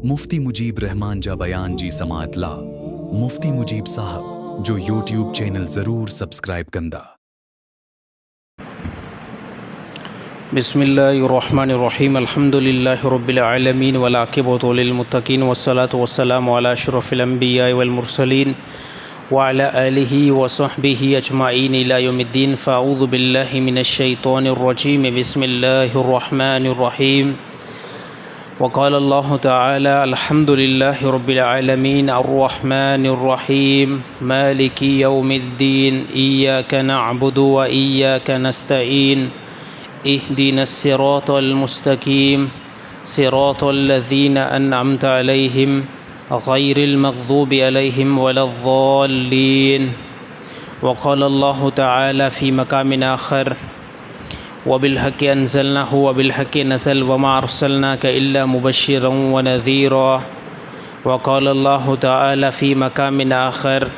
مفتي مجيب رحمان جا بيان جي سماعت لا مفتي مجيب صاحب جو يوٽيوب چينل ضرور سبسڪرائب ڪندا. بسم الله الرحمن الرحيم الحمد لله رب العالمين والعاقبة للمتقين والصلاة والسلام على أشرف الأنبياء والمرسلين وعلى آله وصحبه أجمعين إلى يوم الدين فأعوذ بالله من الشيطان الرجيم بسم الله الرحمن الرحيم وقال الله تعالى الحمد لله رب العالمين الرحمن الرحيم مالك يوم الدين إياك نعبد وإياك نستعين اهدنا الصراط المستقيم صراط الذين أنعمت عليهم غير المغضوب عليهم ولا الضالين وقال الله تعالى في مقام آخر وبالحق أنزلناه وبالحق نزل وما أرسلناك إلا مبشرا ونذيرا وقال الله تعالى في مقام آخر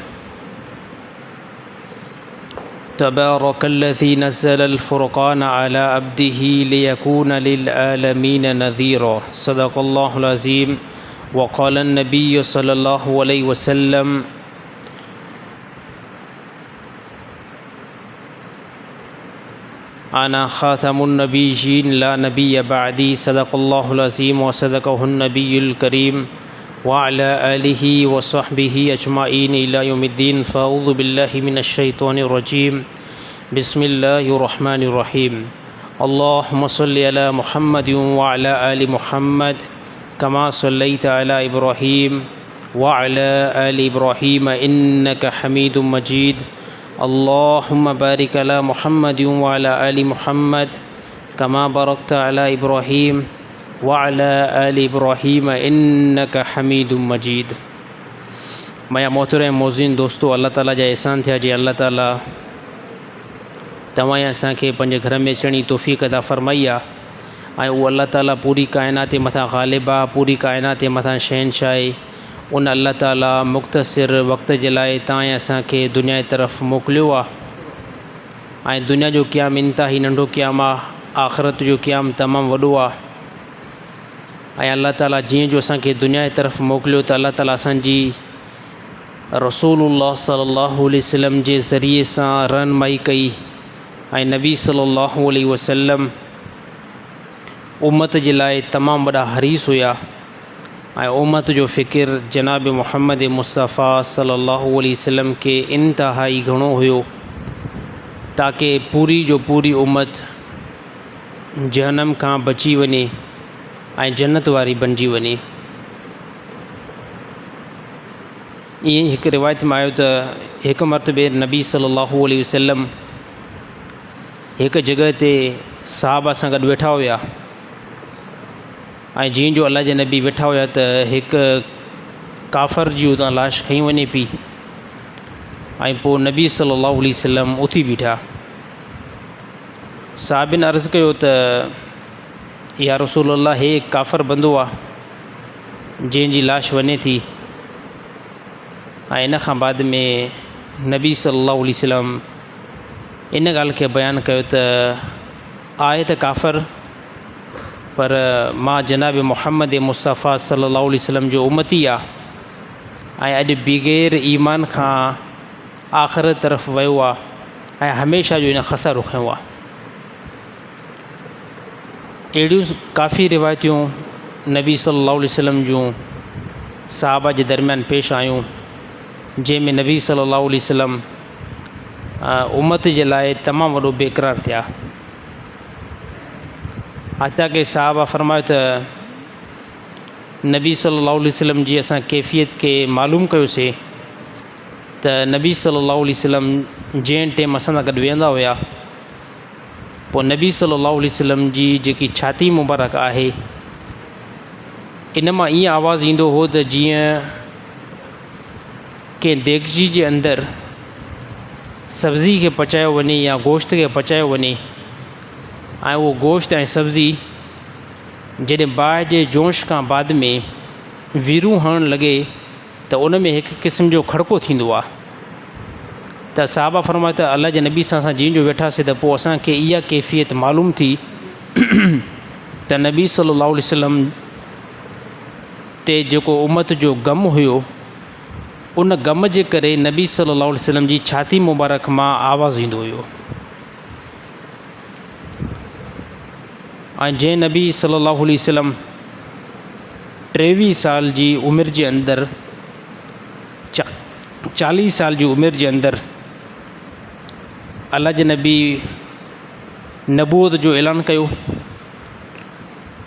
تبارك الذي نزل الفرقان على عبده ليكون للعالمين نذيرا صدق الله العظيم وقال النبي صلى الله عليه وسلم أنا خاتم النبيين لا نبي بعدي صدق الله العظيم وصدقه النبي الكريم وعلى آله وصحبه أجمعين إلى يوم الدين فأعوذ بالله من الشيطان الرجيم بسم الله الرحمن الرحيم اللهم صل على محمد وعلى آل محمد كما صليت على إبراهيم وعلى آل إبراهيم إنك حميد مجيد اللهم بارك على محمد وعلى آل محمد كما باركت على إبراهيم وعلى آل إبراهيم إنك حميد مجيد ميا محترم موزين دوستو الله تعالي جا احسان ٿيا جي الله تعالي توهان اسان کي پنهنجي گهر ۾ اچڻ جي توفيق عطا فرمائي آ ۽ اهو الله تعالي پوري ڪائنات جي مٿان غالب آ پوري ڪائنات جي مٿان شهنشاهه آهي ان الله تعالي مختصر وقت جي لاء توهان ۽ اسان کي دنيا جي طرف موڪليو آ ۽ دنيا جو قيام انتهائي ننڍو قيام آ آخرت جو قيام تمام وڏو آ ۽ الله تعالي جيئن جو اسان کي دنيا جي طرف موڪليو ته الله تعالي اسان جي رسول الله صلي الله عليه وسلم جي ذريعي سان رهنمائي ڪئي ۽ نبي صلي الله عليه وسلم امت جي لاء تمام وڏا حريص هيا ۽ امت جو فڪر جناب محمد مصطفيٰ صلي الله عليه وسلم کي انتهائي گهڻو هيو تاڪه پوري جو پوري امت جهنم کان بچي وڃي ۽ جنت واري بنجي وڃي. ائين ئي هڪ روايت ۾ آيو ته هڪ مرتبي نبي صلي الله عليه وسلم هڪ جڳهه تي صحابه سان گڏ ويٺا هيا ۽ جيئن جو الله جا نبي ويٺا هيا ته هڪ ڪافر جي اتان لاش کنئي وڃي پئي ۽ پوء نبي صلي الله عليه وسلم اٿي بيٺا. صحابين عرض ڪيو ته يا رسول الله هي ڪافر بندو آ جنهن جي لاش وڃي ٿي ۽ ان کان بعد ۾ نبي صلي الله عليه وسلم ان ڳالهه کي بيان ڪيو ته آهي ته ڪافر پر مان جناب محمد مصطفيٰ صلي الله عليه وسلم جو امتي آ ۽ اڄ بغير ايمان کان آخرت طرف ويو آ ۽ هميشه جو هن خسارو کنيو آ. اهڙيون ڪافي روايتون نبي صلي الله عليه وسلم جون صحابه جي درميان پيش آيون جنهن ۾ نبي صلي الله عليه وسلم امت جي لاء تمام وڏو بيقرار ٿيا. حتيٰ ڪه صحابه فرمايو ته نبي صلي الله عليه وسلم جي اسان ڪيفيت کي معلوم ڪيوسي ته نبي صلي الله عليه وسلم جنهن ٽيم اسان سان گڏ ويهندا هيا پوء نبي صلي الله عليه وسلم جي جيڪي ڇاتي مبارڪ آهي ان مان ائين آواز ايندو هو ته جيئن ڪنهن ديڳچي جي اندر سبزي کي پچايو وڃي يا گوشت کي پچايو وڃي ۽ اهو گوشت ۽ سبزي جڏهن باهه جي جوش کان بعد ۾ ويرون هڻڻ لڳي ته ان ۾ هڪ قسم جو کڙڪو ٿيندو آهي ته صحابه فرمايو ته الله جي نبي سان اسان جيئن جو ويٺاسي ته پوء اسان کي اها ڪيفيت معلوم ٿي ته نبي صلي الله عليه وسلم تي جيڪو امت جو غم هيو ان غم جي ڪري نبي صلي الله عليه وسلم جي ڇاتي مبارڪ مان آواز ايندو هيو ۽ جنهن نبي صلي الله عليه وسلم 23 سال جي عمر جي اندر 40 سال جي عمر جي اندر الله جي نبي نبوت جو اعلان ڪيو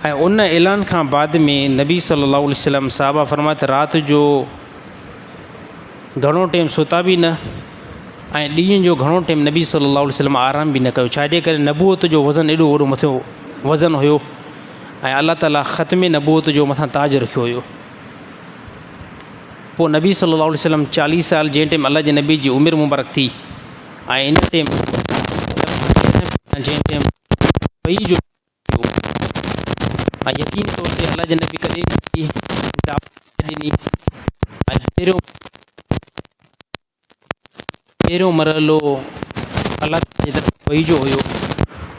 ۽ ان اعلان کان بعد ۾ نبي صلي الله عليه وسلم صحابه فرمايو ته رات جو گهڻو ٽيم ستا به نه ۽ ڏينهن جو گهڻو ٽيم نبي صلي الله عليه وسلم آرام به نه ڪيو، ڇا جي ڪري نبوت جو وزن ايڏو وڏو مٿيو وزن هيو ۽ الله تعالي ختم نبوت جو مٿان تاج رکيو هيو. پوء نبي صلي الله عليه وسلم 40 سال جنهن ٽيم الله جي نبي جي عمر مبارڪ ٿي ۽ ان ٽيم جنهن ٽيم وحي جو ٿيو ۽ يقين طور تي الله جي نبي ڪڏهن به دعوت نه ڏني ۽ پهريون پهريون مرحلو الله تعالي جي طرف وحي جو هيو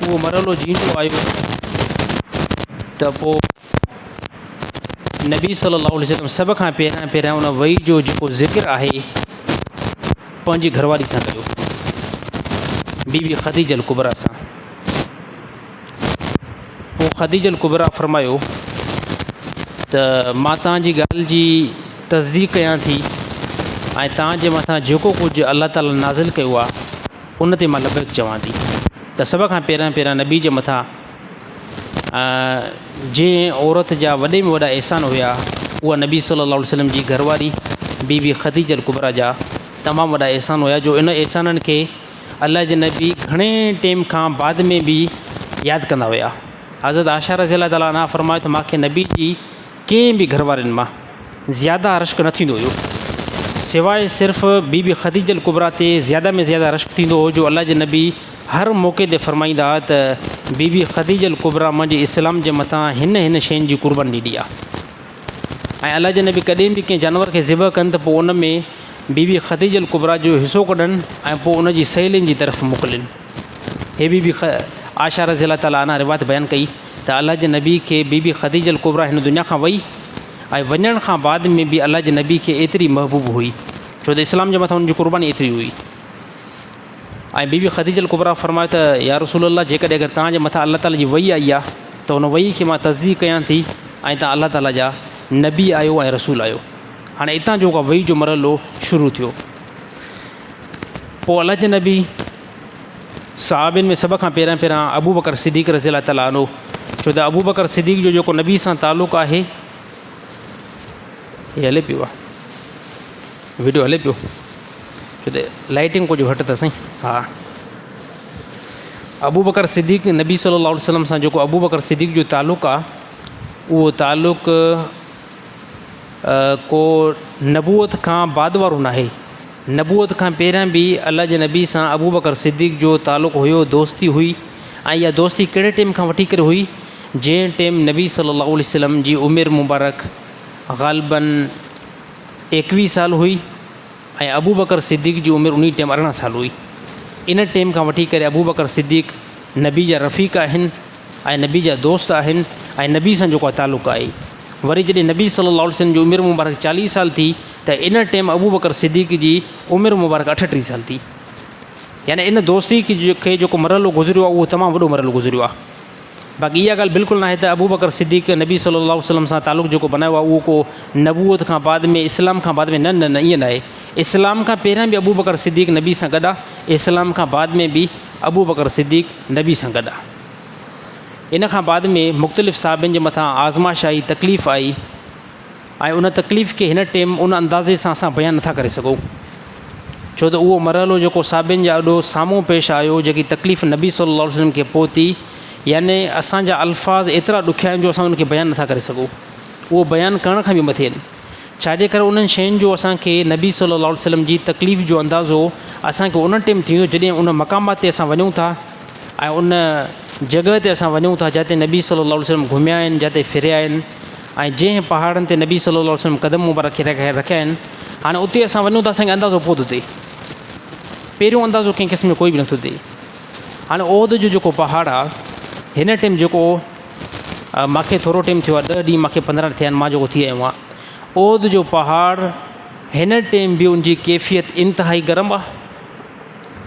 اهو مرحلو جيئن جو آيو ته پوء نبي صلي الله عليه وسلم سڀ کان پهريان پهريان ان وحي جو جيڪو ذڪر آهي پنهنجي گهرواري سان ڪيو بي بي خديجه الڪبريٰ سان. پوء خديجة الڪبريٰ فرمايو ته مان توهان جي ڳالهه جي تصديق ڪيان ٿي ۽ توهان جي مٿان جيڪو ڪجهه الله تعاليٰ نازل ڪيو آهي ان تي مان لبيڪ چوان ٿي ته سڀ کان پهريان پهريان نبي جي مٿان جنهن عورت جا وڏي ۾ وڏا احسان هيا اها نبي صلي الله عليه وسلم جي گهرواري بي بي خديجة الڪبريٰ جا تمام وڏا احسان هيا جو ان احسانن کي الله جي نبي گهڻي ٽيم کان بعد ۾ به ياد ڪندا هيا. حضرت عائشه رضي الله تعالٰي عنها فرمايو ته مانکي نبي جي ڪنهن به گهر وارين مان زياده رشڪ نه ٿيندو هيو سواء صرف بي بي خديجه الڪبريٰ تي زياده ۾ زياده رشڪ ٿيندو هو جو الله جي نبي هر موقعي تي فرمائيندا هئا ته بي بي خديجه الڪبريٰ منهنجي اسلام جي مٿان هن هن شين جي قرباني ڏني آهي. ۽ الله جي نبي ڪڏهن به ڪنهن جانور کي ذبح ڪن ته پوء ان ۾ بي بي خديجه الڪبريٰ جو حصو ڪڍن ۽ پوء ان جي سهيلين جي طرف موڪلين. هي بي بي عائشه رضي الله تعالٰي عنها روايت بيان ڪئي ته الله جي نبي کي بي بي خديجه الڪبريٰ هن دنيا کان وئي ۽ وڃڻ کان بعد ۾ به الله جي نبي کي ايتري محبوب هئي ڇو ته اسلام جي مٿان ان جي قرباني ايتري هئي. ۽ بي بي خديجه الڪبريٰ فرمايو ته يا رسول الله جيڪڏهن اگر توهان جي مٿان الله تعاليٰ جي وحي آئي آهي ته ان وحي کي مان تصديق ڪيان ٿي ۽ توهان الله تعاليٰ جا نبي آهيو ۽ رسول آهيو. هاڻي اتان جو وحي جو مرحلو شروع ٿيو. پوء الله جي نبي صحابين ۾ سڀ کان پهريان پهريان ابو بڪر صديق رضي الله تعاليٰ عنه، ڇو ته ابو بڪر صديق جو جيڪو نبي سان تعلق آهي، هي هلي پيو آ ويڊيو هلي پيو ڇو ته لائٽنگ ڪجهه گهٽ اٿس سائين ها ابو بڪر صديق نبي صلي الله عليه وسلم سان جيڪو ابو بڪر صديق جو تعلق آ اهو تعلق ڪو نبوت کان بعد وارو ناهي نبوت کان پهريان به الله جي نبي سان ابو بڪر صديق جو تعلق هيو دوستي هئي ۽ اها دوستي ڪهڙي ٽيم کان وٺي ڪري هئي جنهن ٽيم نبي صلي الله عليه وسلم جي عمر مبارڪ غالباً ايڪويهه سال هئي ۽ ابوبڪر صديق جي عمر انهي ٽيم 18 سال هئي. ان ٽيم کان وٺي ڪري ابوبڪر صديق نبي جا رفيق آهن ۽ نبي جا دوست آهن ۽ نبي سان جيڪو تعلق آهي. وري جڏهن نبي صلي الله عليه وسلم جي عمر مبارڪ 40 سال ٿي ته ان ٽيم ابوبڪر صديق جي عمر مبارڪ 38 سال ٿي. يعني ان دوستي کي جيڪو مرحلو گذريو آهي اهو تمام وڏو مرحلو گذريو آهي. باقي اها ڳالهه بلڪل ناهي ته ابوبڪر صديق نبي صلي الله عليه وسلم سان تعلق جيڪو بنايو آهي اهو ڪو نبوت کان بعد ۾ اسلام کان بعد ۾ نه نه نه ائين ناهي اسلام کان پهريان به ابوبڪر صديق نبي سان گڏ آهي اسلام کان بعد ۾ به ابوبڪر صديق نبي سان گڏ آهي ان کان بعد ۾ مختلف صحابين جي مٿان آزمائش آئي تڪليف آئي ۽ ان تڪليف کي هن ٽيم ان اندازي سان اسان بيان نٿا ڪري سگهون ڇو ته اهو مرحلو جيڪو صحابين جي آڏو سامهون پيش آيو جيڪي تڪليف نبي صلي الله عليه وسلم کي پهتي يعني اسان جا الفاظ ايترا ڏکيا آهن جو اسان ان کي بيان نٿا ڪري سگهون اهو بيان ڪرڻ کان به مٿي آهن ڇاجي ڪري انهن شين جو اسان کي نبي صلي الله عليه وسلم جي تڪليف جو اندازو اسان کي ان ٽيم ٿيندو جڏهن ان مقامات تي اسان وڃون ٿا ۽ ان جڳهه تي اسان وڃون ٿا جتي نبي صلي الله عليه وسلم گهميا آهن جتي ڦريا آهن ۽ جنهن پهاڙن تي نبي صلي الله عليه وسلم قدم مبارڪ رکيا آهن هاڻي اتي اسان وڃون ته اسان کي اندازو پوء ٿو ٿئي پهريون اندازو ڪنهن قسم جو ڪوئي به نٿو ٿئي هاڻي احد جو جيڪو پهاڙ آهي هن ٽيم جيڪو مانکي ٿورو ٽيم ٿيو آهي ڏهه ڏينهن مانکي پندرهن ٿيا آهن مان جيڪو ٿي آيو آهيان. احد جو پهاڙ هن ٽيم به ان جي ڪيفيت انتهائي گرم آ،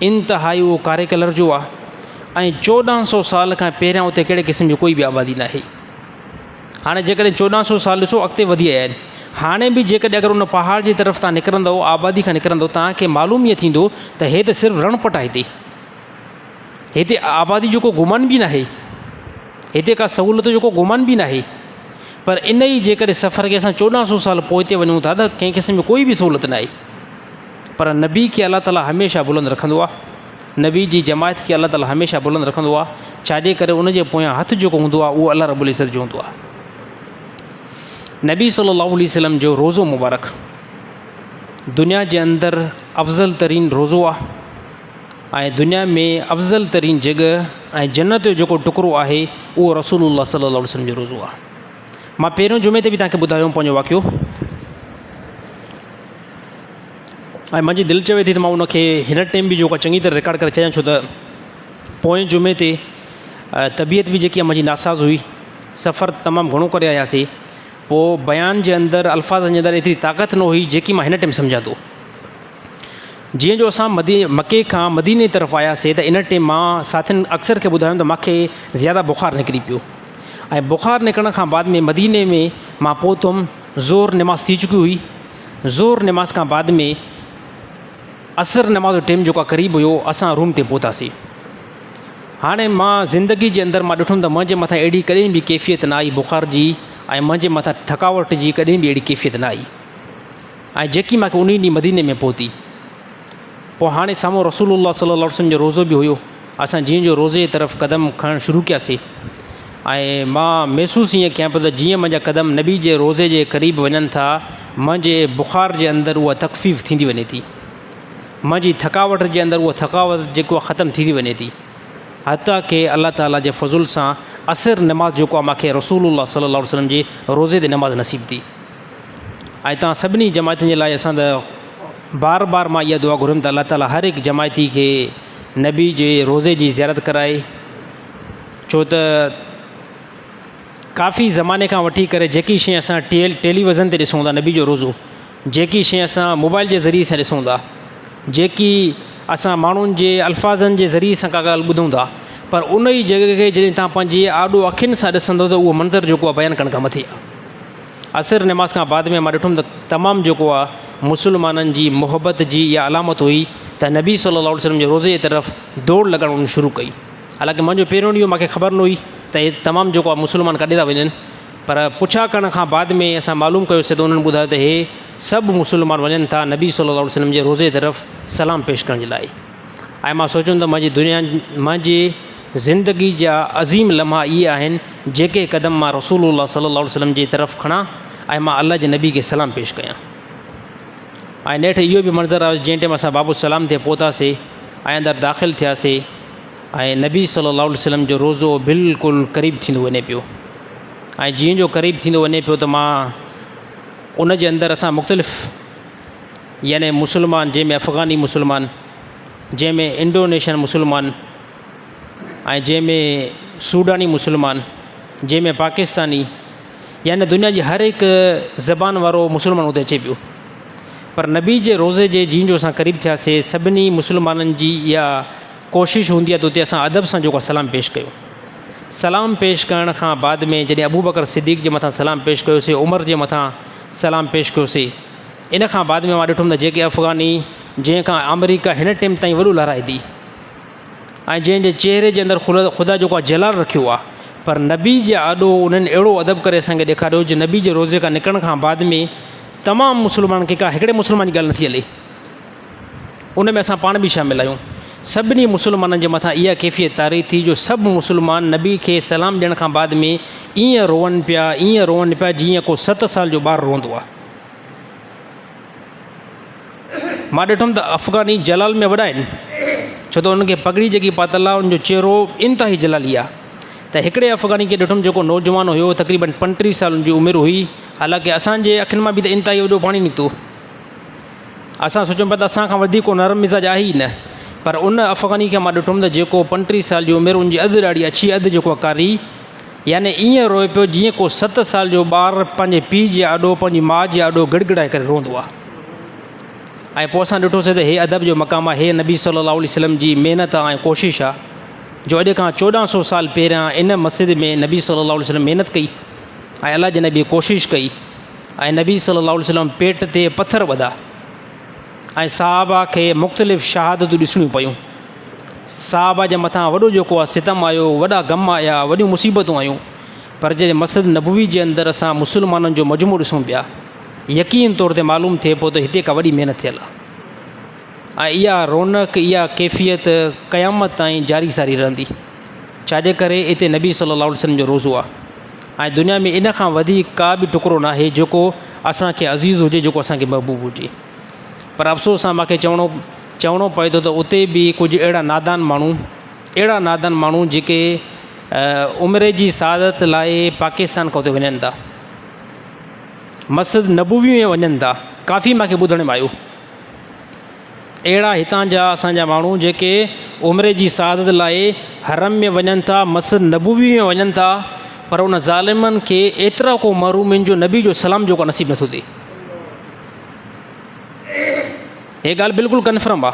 انتهائي اهو ڪاري ڪلر جو آ ۽ 1400 سال کان پهريان اتي ڪهڙي قسم جي ڪوئي به آبادي ناهي. هاڻي جيڪڏهن 1400 سال ڏسو اڳتي وڌي آيا آهن، هاڻي به جيڪڏهن اگر ان پهاڙ جي طرف تان نڪرندو، آبادي کان نڪرندو، توهان کي معلوم ائين ٿيندو ته هي ته صرف رڻ پٽ آهي هتي. هتي آبادي جو ڪو گمان به ناهي، هتي ڪا سهولت جو ڪو گمان به ناهي. پر ان ئي جيڪڏهن سفر کي اسان 1400 سال پوئتي وڃون ٿا ته ڪنهن قسم جي ڪوئي به سهولت ناهي. پر نبي کي الله تعاليٰ هميشه بلند رکندو آهي، نبي جي جماعت کي الله تعاليٰ هميشه بلند رکندو آهي، ڇاجي ڪري ان جي پويان هٿ جيڪو هوندو آهي اهو الله رب العزت جو هوندو آهي. نبي صلي الله عليه وسلم جو روزو مبارڪ دنيا جي اندر افضل ترين روزو آهي ۽ دنيا ۾ افضل ترين جڳهه ۽ جنت جو جيڪو ٽڪرو آهي اهو رسول الله صلي الله عليه وسلم جو روزو آهي. مان پهريون جمعي تي به توهان کي ٻڌايو هوم پنهنجو واقعو ۽ منهنجي دل چوي ٿي ته مان ان کي هن ٽائيم به جيڪو چڱي طرح رڪارڊ ڪري ڇڏيان ڇو ته پوئين جمعي تي طبيعت به جيڪي منهنجي ناساز هئي، سفر تمام گهڻو ڪري آياسي، پوء بيان جي اندر الفاظن جي اندر ايتري طاقت نه هئي جيڪي مان هن ٽائيم سمجهان ٿو. جيئن جو اسان مدي مڪي کان مديني طرف آياسي ته ان ٽيم مان ساٿين اڪثر کي ٻڌايم ته مونکي زياده بخار نڪري پيو ۽ بخار نڪرڻ کان بعد ۾ مديني ۾ مان پهتم، ظهر نماز ٿي چڪي هئي، ظهر نماز کان بعد ۾ عصر نماز جو ٽيم جيڪو قريب هيو اسان روم تي پهتاسي. هاڻي مان زندگي جي اندر مان ڏٺم ته منهنجي مٿان اهڙي ڪڏهن به ڪيفيت نه آئي بخار جي ۽ منهنجي مٿان ٿڪاوٽ جي ڪڏهن به اهڙي ڪيفيت نه آئي. ۽ جيڪي مان کي انهي ڏينهن مديني ۾ پهتي. پوء هاڻي سامهون رسول الله صلي الله عليه وسلم جو روضو به هيو. اسان جيئن جو روضي جي طرف قدم کڻڻ شروع ڪياسي ۽ مان محسوس ائين ڪيان پيو ته جيئن منهنجا قدم نبي جي روضي جي قريب وڃن ٿا منهنجي بخار جي اندر اها تخفيف ٿيندي وڃي ٿي، منهنجي ٿڪاوٽ جي اندر اها ٿڪاوٽ جيڪو آهي ختم ٿيندي وڃي ٿي. حتيٰ ڪه الله تعاليٰ جي فضل سان عصر نماز جيڪو آهي مان کي رسول الله صلي الله عليه وسلم جي روضي تي نماز نصيب ٿي. ۽ توهان سڀني جماعتن جي لاء اسان ته بار بار مان اها دعا گهريم ته الله تعالي هر هڪ جماعتي کي نبي جي روضي جي زيارت ڪرائي، ڇو ته ڪافي زماني کان وٺي ڪري جيڪي شيء اسان ٽيلي وزن تي ڏسون ٿا نبي جو روضو، جيڪي شيء اسان موبائل جي ذريعي سان ڏسون ٿا، جيڪي اسان ماڻهن جي الفاظن جي ذريعي سان ڪا ڳالهه ٻڌون ٿا، پر ان ئي جڳهه کي جڏهن توهان پنهنجي آڏو اکين سان ڏسندو ته اهو منظر جيڪو آهي بيان ڪرڻ کان مٿي آهي. عصر نماز کان بعد ۾ مان ڏٺم ته تمام جيڪو آ مسلمانن جي محبت جي اها علامت هئي ته نبي صلي الله عليه وسلم جي روضي جي طرف دوڙ لڳائڻ انهن شروع ڪئي. حالانڪه منهنجو پهريون ڏينهن هو مانکي خبر نه هئي ته هي تمام جيڪو آ مسلمان ڪاڏي ٿا وڃن، پر پڇا ڪرڻ کان بعد ۾ اسان معلوم ڪيوسي ته انهن ٻڌايو ته هي سڀ مسلمان وڃن ٿا نبي صلي الله عليه وسلم جي روضي جي طرف سلام پيش ڪرڻ جي لاء. ۽ مان سوچيم ته منهنجي دنيا منهنجي زندگي جا عظيم لمحا اهي آهن جيڪي قدم مان رسول الله صلي الله عليه وسلم جي طرف کڻان ۽ مان الله جي نبي کي سلام پيش ڪيان. ۽ نيٺ اهو به منظر آيو جنهن ٽيم اسان باب السلام تي پهتاسي ۽ اندر داخل ٿياسي ۽ نبي صلي الله عليه وسلم جو روضو بلڪل قريب ٿيندو وڃي پيو ۽ جيئن جو قريب ٿيندو وڃي پيو ته مان ان جي اندر اسان مختلف يعني مسلمان جنهن ۾ افغاني مسلمان، جنهن ۾ انڊونيشن مسلمان ۽ جنهن ۾ سوڊاني مسلمان، جنهن ۾ پاڪستاني يعني دنيا جي هر هڪ زبان وارو مسلمان اتي اچي پيو. پر نبي جي روضي جي جيئن جو اسان قريب ٿياسي سڀني مسلمانن جي اها ڪوشش هوندي آهي ته اتي اسان ادب سان جيڪو آهي سلام پيش ڪيون. سلام پيش ڪرڻ کان بعد ۾ جڏهن ابوبڪر صديق جي مٿان سلام پيش ڪيوسي، عمر جي مٿان سلام پيش ڪيوسي، ان کان بعد ۾ مان ڏٺم ته جيڪي افغاني جنهن کان آمريڪا هن ٽيم تائين وڏو لهرائي ٿي ۽ جنهن جي چهري جي اندر خدا جيڪو آهي جلال رکيو آهي پر نبي جي آڏو انهن اهڙو ادب ڪري اسان کي ڏيکاريو جو نبي جي روضي کان نڪرڻ کان بعد ۾ تمام مسلمانن کي ڪا هڪڙي مسلمان جي ڳالهه نٿي هلي ان ۾ اسان پاڻ به شامل آهيون سڀني مسلمانن جي مٿان اها ڪيفيت طاري ٿي جو سڀ مسلمان نبي کي سلام ڏيڻ کان بعد ۾ ائين روئن پيا ائين روئن پيا جيئن ڪو 7 سال جو ٻار روئندو آهي. مان ڏٺم ته افغاني جلال ۾ وڏا آهن ڇو ته انهن کي پڳڙي جيڪي پاتل آهي ان جو چهرو انتهائي جلالي آهي ته هڪڙي افغاني کي ڏٺم جيڪو نوجوان هيو تقريبن 35 سالن جي عمر هئي حالانڪه اسان جي اکين مان به ته انتهائي وڏو پاڻي نڪتو اسان سوچيم پيا ته اسان کان وڌيڪ ڪو نرم مزاج آهي ئي نه پر ان افغاني کي مان ڏٺم ته جيڪو 35 سال جي عمر ان جي اڌ ڏاڙهي اڇي اڌ جيڪو آهي ڪاري. يعني ائين روئي پيو جيئن ڪو ست سال جو ٻار پنهنجي پيء جي آڏو پنهنجي ماء جي آڏو گڙگڙائي ڪري روئندو آهي. ۽ پوء اسان ڏٺوسين ته هي ادب جو مقام آهي، هي نبي صلي الله عليه وسلم جي محنت آهي ۽ ڪوشش آهي جو اڄ کان چوڏهن سو سال پهريان ان مسجد ۾ نبي صلي الله عليه وسلم محنت ڪئي ۽ الله جي نبي ڪوشش ڪئي ۽ نبي صلي الله عليه وسلم پيٽ تي پٿر ٻڌا ۽ صحابه کي مختلف شهادتون ڏسڻيون پيون. صحابه جي مٿان وڏو جيڪو آهي ستم آيو، وڏا غم آيا، وڏيون مصيبتون آيون، پر جڏهن مسجد نبوي جي اندر اسان مسلمانن جو مجموعو ڏسون پيا، يقين طور تي معلوم ٿئي پيو ته هتي ڪا وڏي محنت ٿيل آهي ۽ اها رونق، اها ڪيفيت قيامت تائين جاري ساري رهندي. ڇاجي ڪري اتي نبي صلي الله عليه وسلم جو روضو آهي ۽ دنيا ۾ ان کان وڌيڪ ڪا به ٽڪرو ناهي جيڪو اسان کي عزيز هجي، جيڪو اسان کي محبوب هجي. پر افسوس سان مونکي چوڻو چوڻو پئي ٿو ته اتي به ڪجهه اهڙا نادان ماڻهو اهڙا نادان ماڻهو جيڪي عمري جي سعادت لاء پاڪستان کان اتي وڃن ٿا مسجد نبوي ۾ وڃن ٿا ڪافي مونکي ٻڌڻ ۾ آيو اهڙا هتان جا اسانجا ماڻهو جيڪي عمري جي سعادت لاء حرم ۾ وڃن ٿا مسجد نبوي ۾ وڃن ٿا پر ان ظالمن کي ايترا ڪو محرومين جو نبي جو سلام جيڪو نصيب نٿو ٿئي هي ڳالهه بلڪل ڪنفرم آ.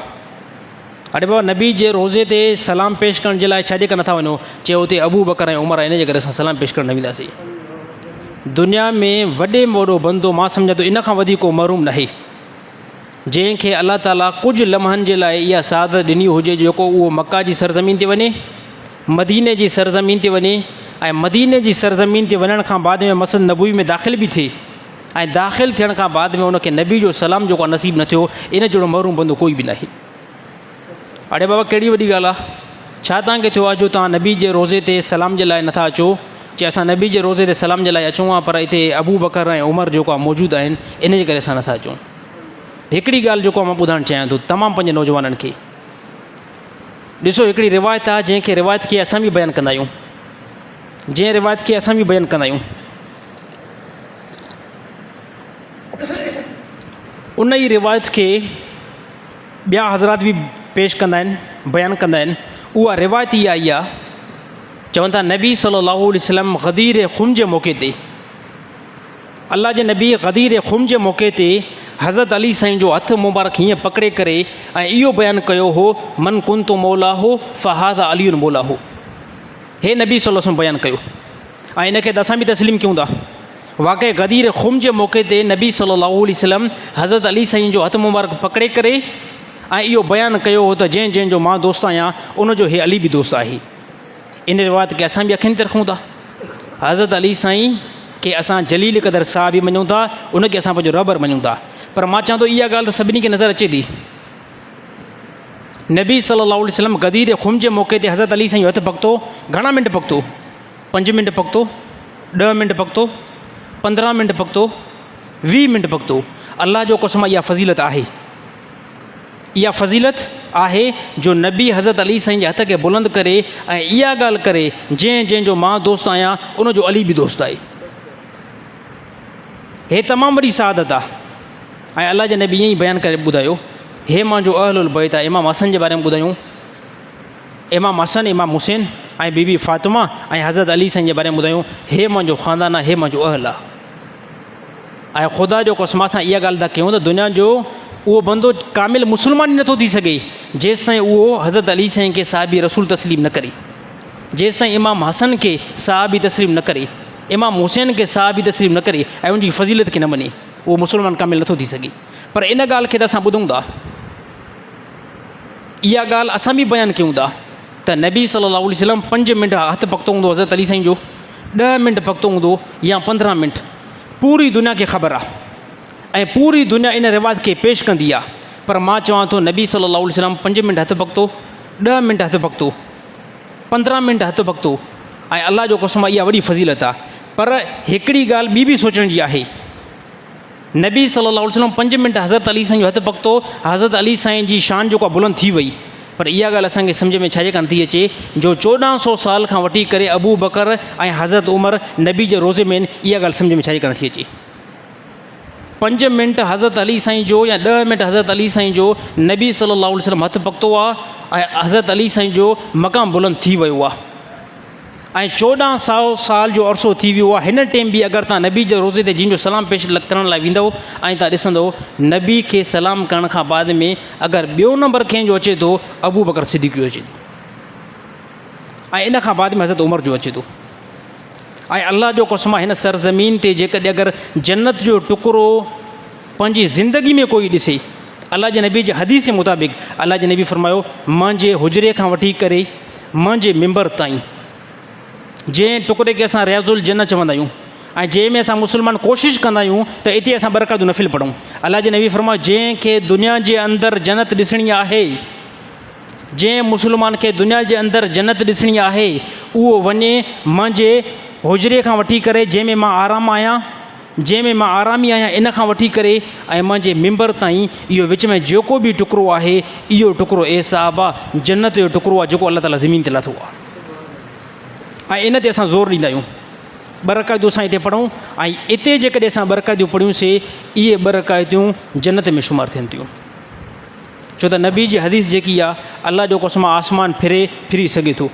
اڙي بابا نبي جي روضي تي سلام پيش ڪرڻ جي لاء ڇا جي ڪري نٿا وڃو؟ چيو اتي ابو بڪر ۽ عمر آهن ان جي ڪري اسان سلام پيش ڪرڻ نه وينداسين. دنيا ۾ وڏي ۾ وڏو بندو مان سمجهان ٿو ان کان وڌيڪ ڪو محروم ناهي جنهن کي الله تعاليٰ ڪجهه لمحن جي لاء اها سعادت ڏني هجي جيڪو اهو مڪه جي سرزمين تي وڃي مديني جي سرزمين تي وڃي ۽ مديني جي سرزمين تي وڃڻ کان بعد ۾ مسجد نبوي ۾ داخل به ٿئي ۽ داخل ٿيڻ کان بعد ۾ ان کي نبي جو سلام جيڪو آهي نصيب نه ٿيو، ان جهڙو محروم بندو ڪوئي به ناهي. اڙي بابا ڪهڙي وڏي ڳالهه آهي، ڇا توهان کي ٿيو آهي جو توهان نبي جي روضي تي سلام جي لاء نٿا اچو؟ چي اسان نبي جي روضي تي سلام جي لاء اچون ها پر اتي ابوبڪر ۽ عمر جيڪو آهي موجود آهن ان جي ڪري اسان نٿا اچون. هڪڙي ڳالهه جيڪو آهي مان ٻڌائڻ چاهيان ٿو تمام پنهنجي نوجوانن کي. ڏسو هڪڙي روايت آهي جنهن کي روايت کي اسان به بيان ڪندا آهيون، جنهن روايت کي اسان به بيان ڪندا آهيون. ان ئي روايت کي ٻيا حضرات به پيش ڪندا آهن بيان ڪندا آهن اها روايت اها آئي آهي چون ٿا نبي صلي الله عليه وسلم غدير خم جي موقعي تي الله جي نبي غدير خم جي موقعي تي حضرت علي سائين جو هٿ مبارڪ هيئن پڪڙي ڪري ۽ اهو بيان ڪيو هو من ڪنت مولاه فهذا علي مولاه هي نبي صلي الله عليه وسلم بيان ڪيو ۽ ان کي ته اسان به تسليم ڪيون ٿا. واقعي غدير خم جي موقعي تي نبي صلي الله عليه وسلم حضرت علي سائين جو هٿ مبارڪ پڪڙي ڪري ۽ اهو بيان ڪيو هو ته جنهن جنهن جو مان دوست آهيان ان جو هي علي به دوست آهي. ان روايت کي اسان به اکين تي رکون ٿا. حضرت علي سائين کي اسان جليل قدر صحابي مڃون ٿا، ان کي اسان پنهنجو رهبر مڃون ٿا. پر مان چوان ٿو اها ڳالهه ته سڀني کي نظر اچي ٿي. نبي صلي الله عليه وسلم غدير خم جي موقعي تي حضرت علي سائين جو هٿ پڪتو، گهڻا منٽ پڪتو؟ پنج منٽ پڪتو، ڏهه منٽ پڪتو، 15 منٽ پڪتو، 20 منٽ پڪتو. الله جو قسم اها فضيلت آهي. اها فضيلت آهي جو نبي حضرت علي سائين جي هٿ کي بلند ڪري ۽ اها ڳالهه ڪري جنهن جنهن جو مان دوست آهيان ان جو علي به دوست آهي. هي تمام وڏي سعادت آهي ۽ الله جي نبي ائين ئي بيان ڪري ٻڌايو هي مانجو اهل البيت آهي. امام حسن جي باري ۾ ٻڌايون امام حسن، امام حسين ۽ بي بي فاطمه ۽ حضرت علي سائين جي باري ۾ ٻڌايون هي منهنجو خاندان آهي هي منهنجو اهل آهي ۽ خدا جو قسم اسان اها ڳالهه ٿا ڪيون ته دنيا جو اهو بندو ڪامل مسلمان ئي نٿو ٿي سگهي جيستائين اهو حضرت علي سائين کي صحابي رسول تسليم نه ڪري جيستائين امام حسن کي صحابي تسليم نه ڪري امام حسين کي صحابي تسليم نه ڪري ۽ ان جي فضيلت کي نه مڃي اهو مسلمان ڪامل نٿو ٿي سگهي پر ان ڳالهه کي ته اسان ٻڌون ٿا اها ڳالهه اسان به بيان ڪيون ٿا ته نبي صلي الله عليه وسلم پنج منٽ هٿ پڪتو هوندو حضرت علي سائين جو ڏهه منٽ پڪتو هوندو يا 15 منٽ پوري دنيا کي خبر آهي ۽ پوري دنيا ان روايت کي پيش ڪندي آهي پر مان چوان ٿو نبي صلي الله عليه وسلم پنج منٽ هٿ پڪتو ڏهه منٽ هٿ پڪتو 15 منٽ هٿ پڪتو ۽ الله جو قسم اها وڏي فضيلت آهي پر هڪڙي ڳالهه ٻي به سوچڻ جي آهي نبي صلي الله عليه وسلم پنج منٽ حضرت علي سائين جو هٿ پڪتو، حضرت علي سائين جي شان جيڪو آهي بلند ٿي وئي. پر اها ڳالهه اسان کي سمجهه ۾ ڇاجي ڪانه ٿي اچي جو 14 سو سال کان وٺي ڪري ابوبڪر ۽ حضرت عمر نبي جي روضي ۾ آهن، اها ڳالهه سمجهه ۾ ڇاجي ڪانه ٿي اچي. پنج منٽ حضرت علي سائين جو يا ڏهه منٽ حضرت علي سائين جو نبي صلي الله عليه وسلم هٿ پڪتو آهي ۽ حضرت علي سائين جو مقام بلند ٿي ويو آهي. ۽ 1400 سال جو عرصو ٿي ويو آهي، هن ٽيم به اگر توهان نبي جي روضي تي جن جو سلام پيش ڪرڻ لاء ويندؤ ۽ توهان ڏسندؤ نبي کي سلام ڪرڻ کان بعد ۾ اگر ٻيو نمبر ڪنهن جو اچي ٿو ابوبڪر صديق جو اچي ٿو ۽ ان کان بعد ۾ حضرت عمر جو اچي ٿو. ۽ الله جو قسم آهي هن سرزمين تي جيڪڏهن اگر جنت جو ٽڪرو پنهنجي زندگي ۾ ڪوئي ڏسي، الله جي نبي جي حديث مطابق الله جي نبي فرمايو منهنجي حجري کان وٺي ڪري منهنجي منبر تائين جنهن ٽڪري کي اسان رياض الجنه چوندا آهيون ۽ جنهن ۾ اسان مسلمان ڪوشش ڪندا آهيون ته اتي اسان ٻه رڪعتون نفل پڙهون، الله جي نبي فرمايو جنهن کي دنيا جي اندر جنت ڏسڻي آهي، جنهن مسلمان کي دنيا جي اندر جنت ڏسڻي آهي اهو وڃي منهنجي حجري کان وٺي ڪري جنهن ۾ مان آرام آهيان، جنهن ۾ مان آرامي آهيان ان کان وٺي ڪري ۽ منهنجي منبر تائين اهو وچ ۾ جيڪو به ٽڪرو آهي اهو ٽڪرو اي صحابه جنت جو ٽڪرو آهي جيڪو الله تعاليٰ زمين تي لاٿو آهي ۽ ان تي اسان زور ڏيندا آهيون. ٻه رڪعتون اسان هتي پڙهون ۽ اتي جيڪڏهن اسان ٻه رڪعتون پڙهيون سي اهي ٻه رڪعتون جنت ۾ شمار ٿين ٿيون. ڇو ته نبي جي حديث جيڪي آ الله جو قسم آ آسمان ڦري ڦري سگهي ٿو،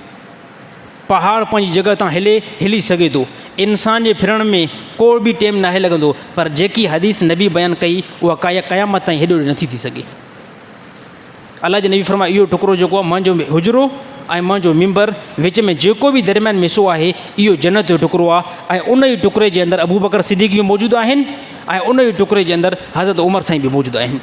پهاڙ پنهنجي جڳهه تان هلي هلي سگهي ٿو، انسان جي ڦرڻ ۾ ڪو به ٽيم ناهي لڳندو پر جيڪي حديث نبي بيان ڪئي اها ڪا قيامت تائين هيڏو نٿي ٿي سگهي. الله جي نبي فرمايو اهو ٽڪرو جيڪو آ منهنجو حجرو ۽ منهنجو منبر وچ ۾ جيڪو به درميان ۾ حصو آهي اهو جنت جو ٽڪرو آ ۽ ان ئي ٽڪري جي اندر ابوبڪر صديق به موجود آهن ۽ ان ئي ٽڪري جي اندر حضرت عمر سائين به موجود آهن.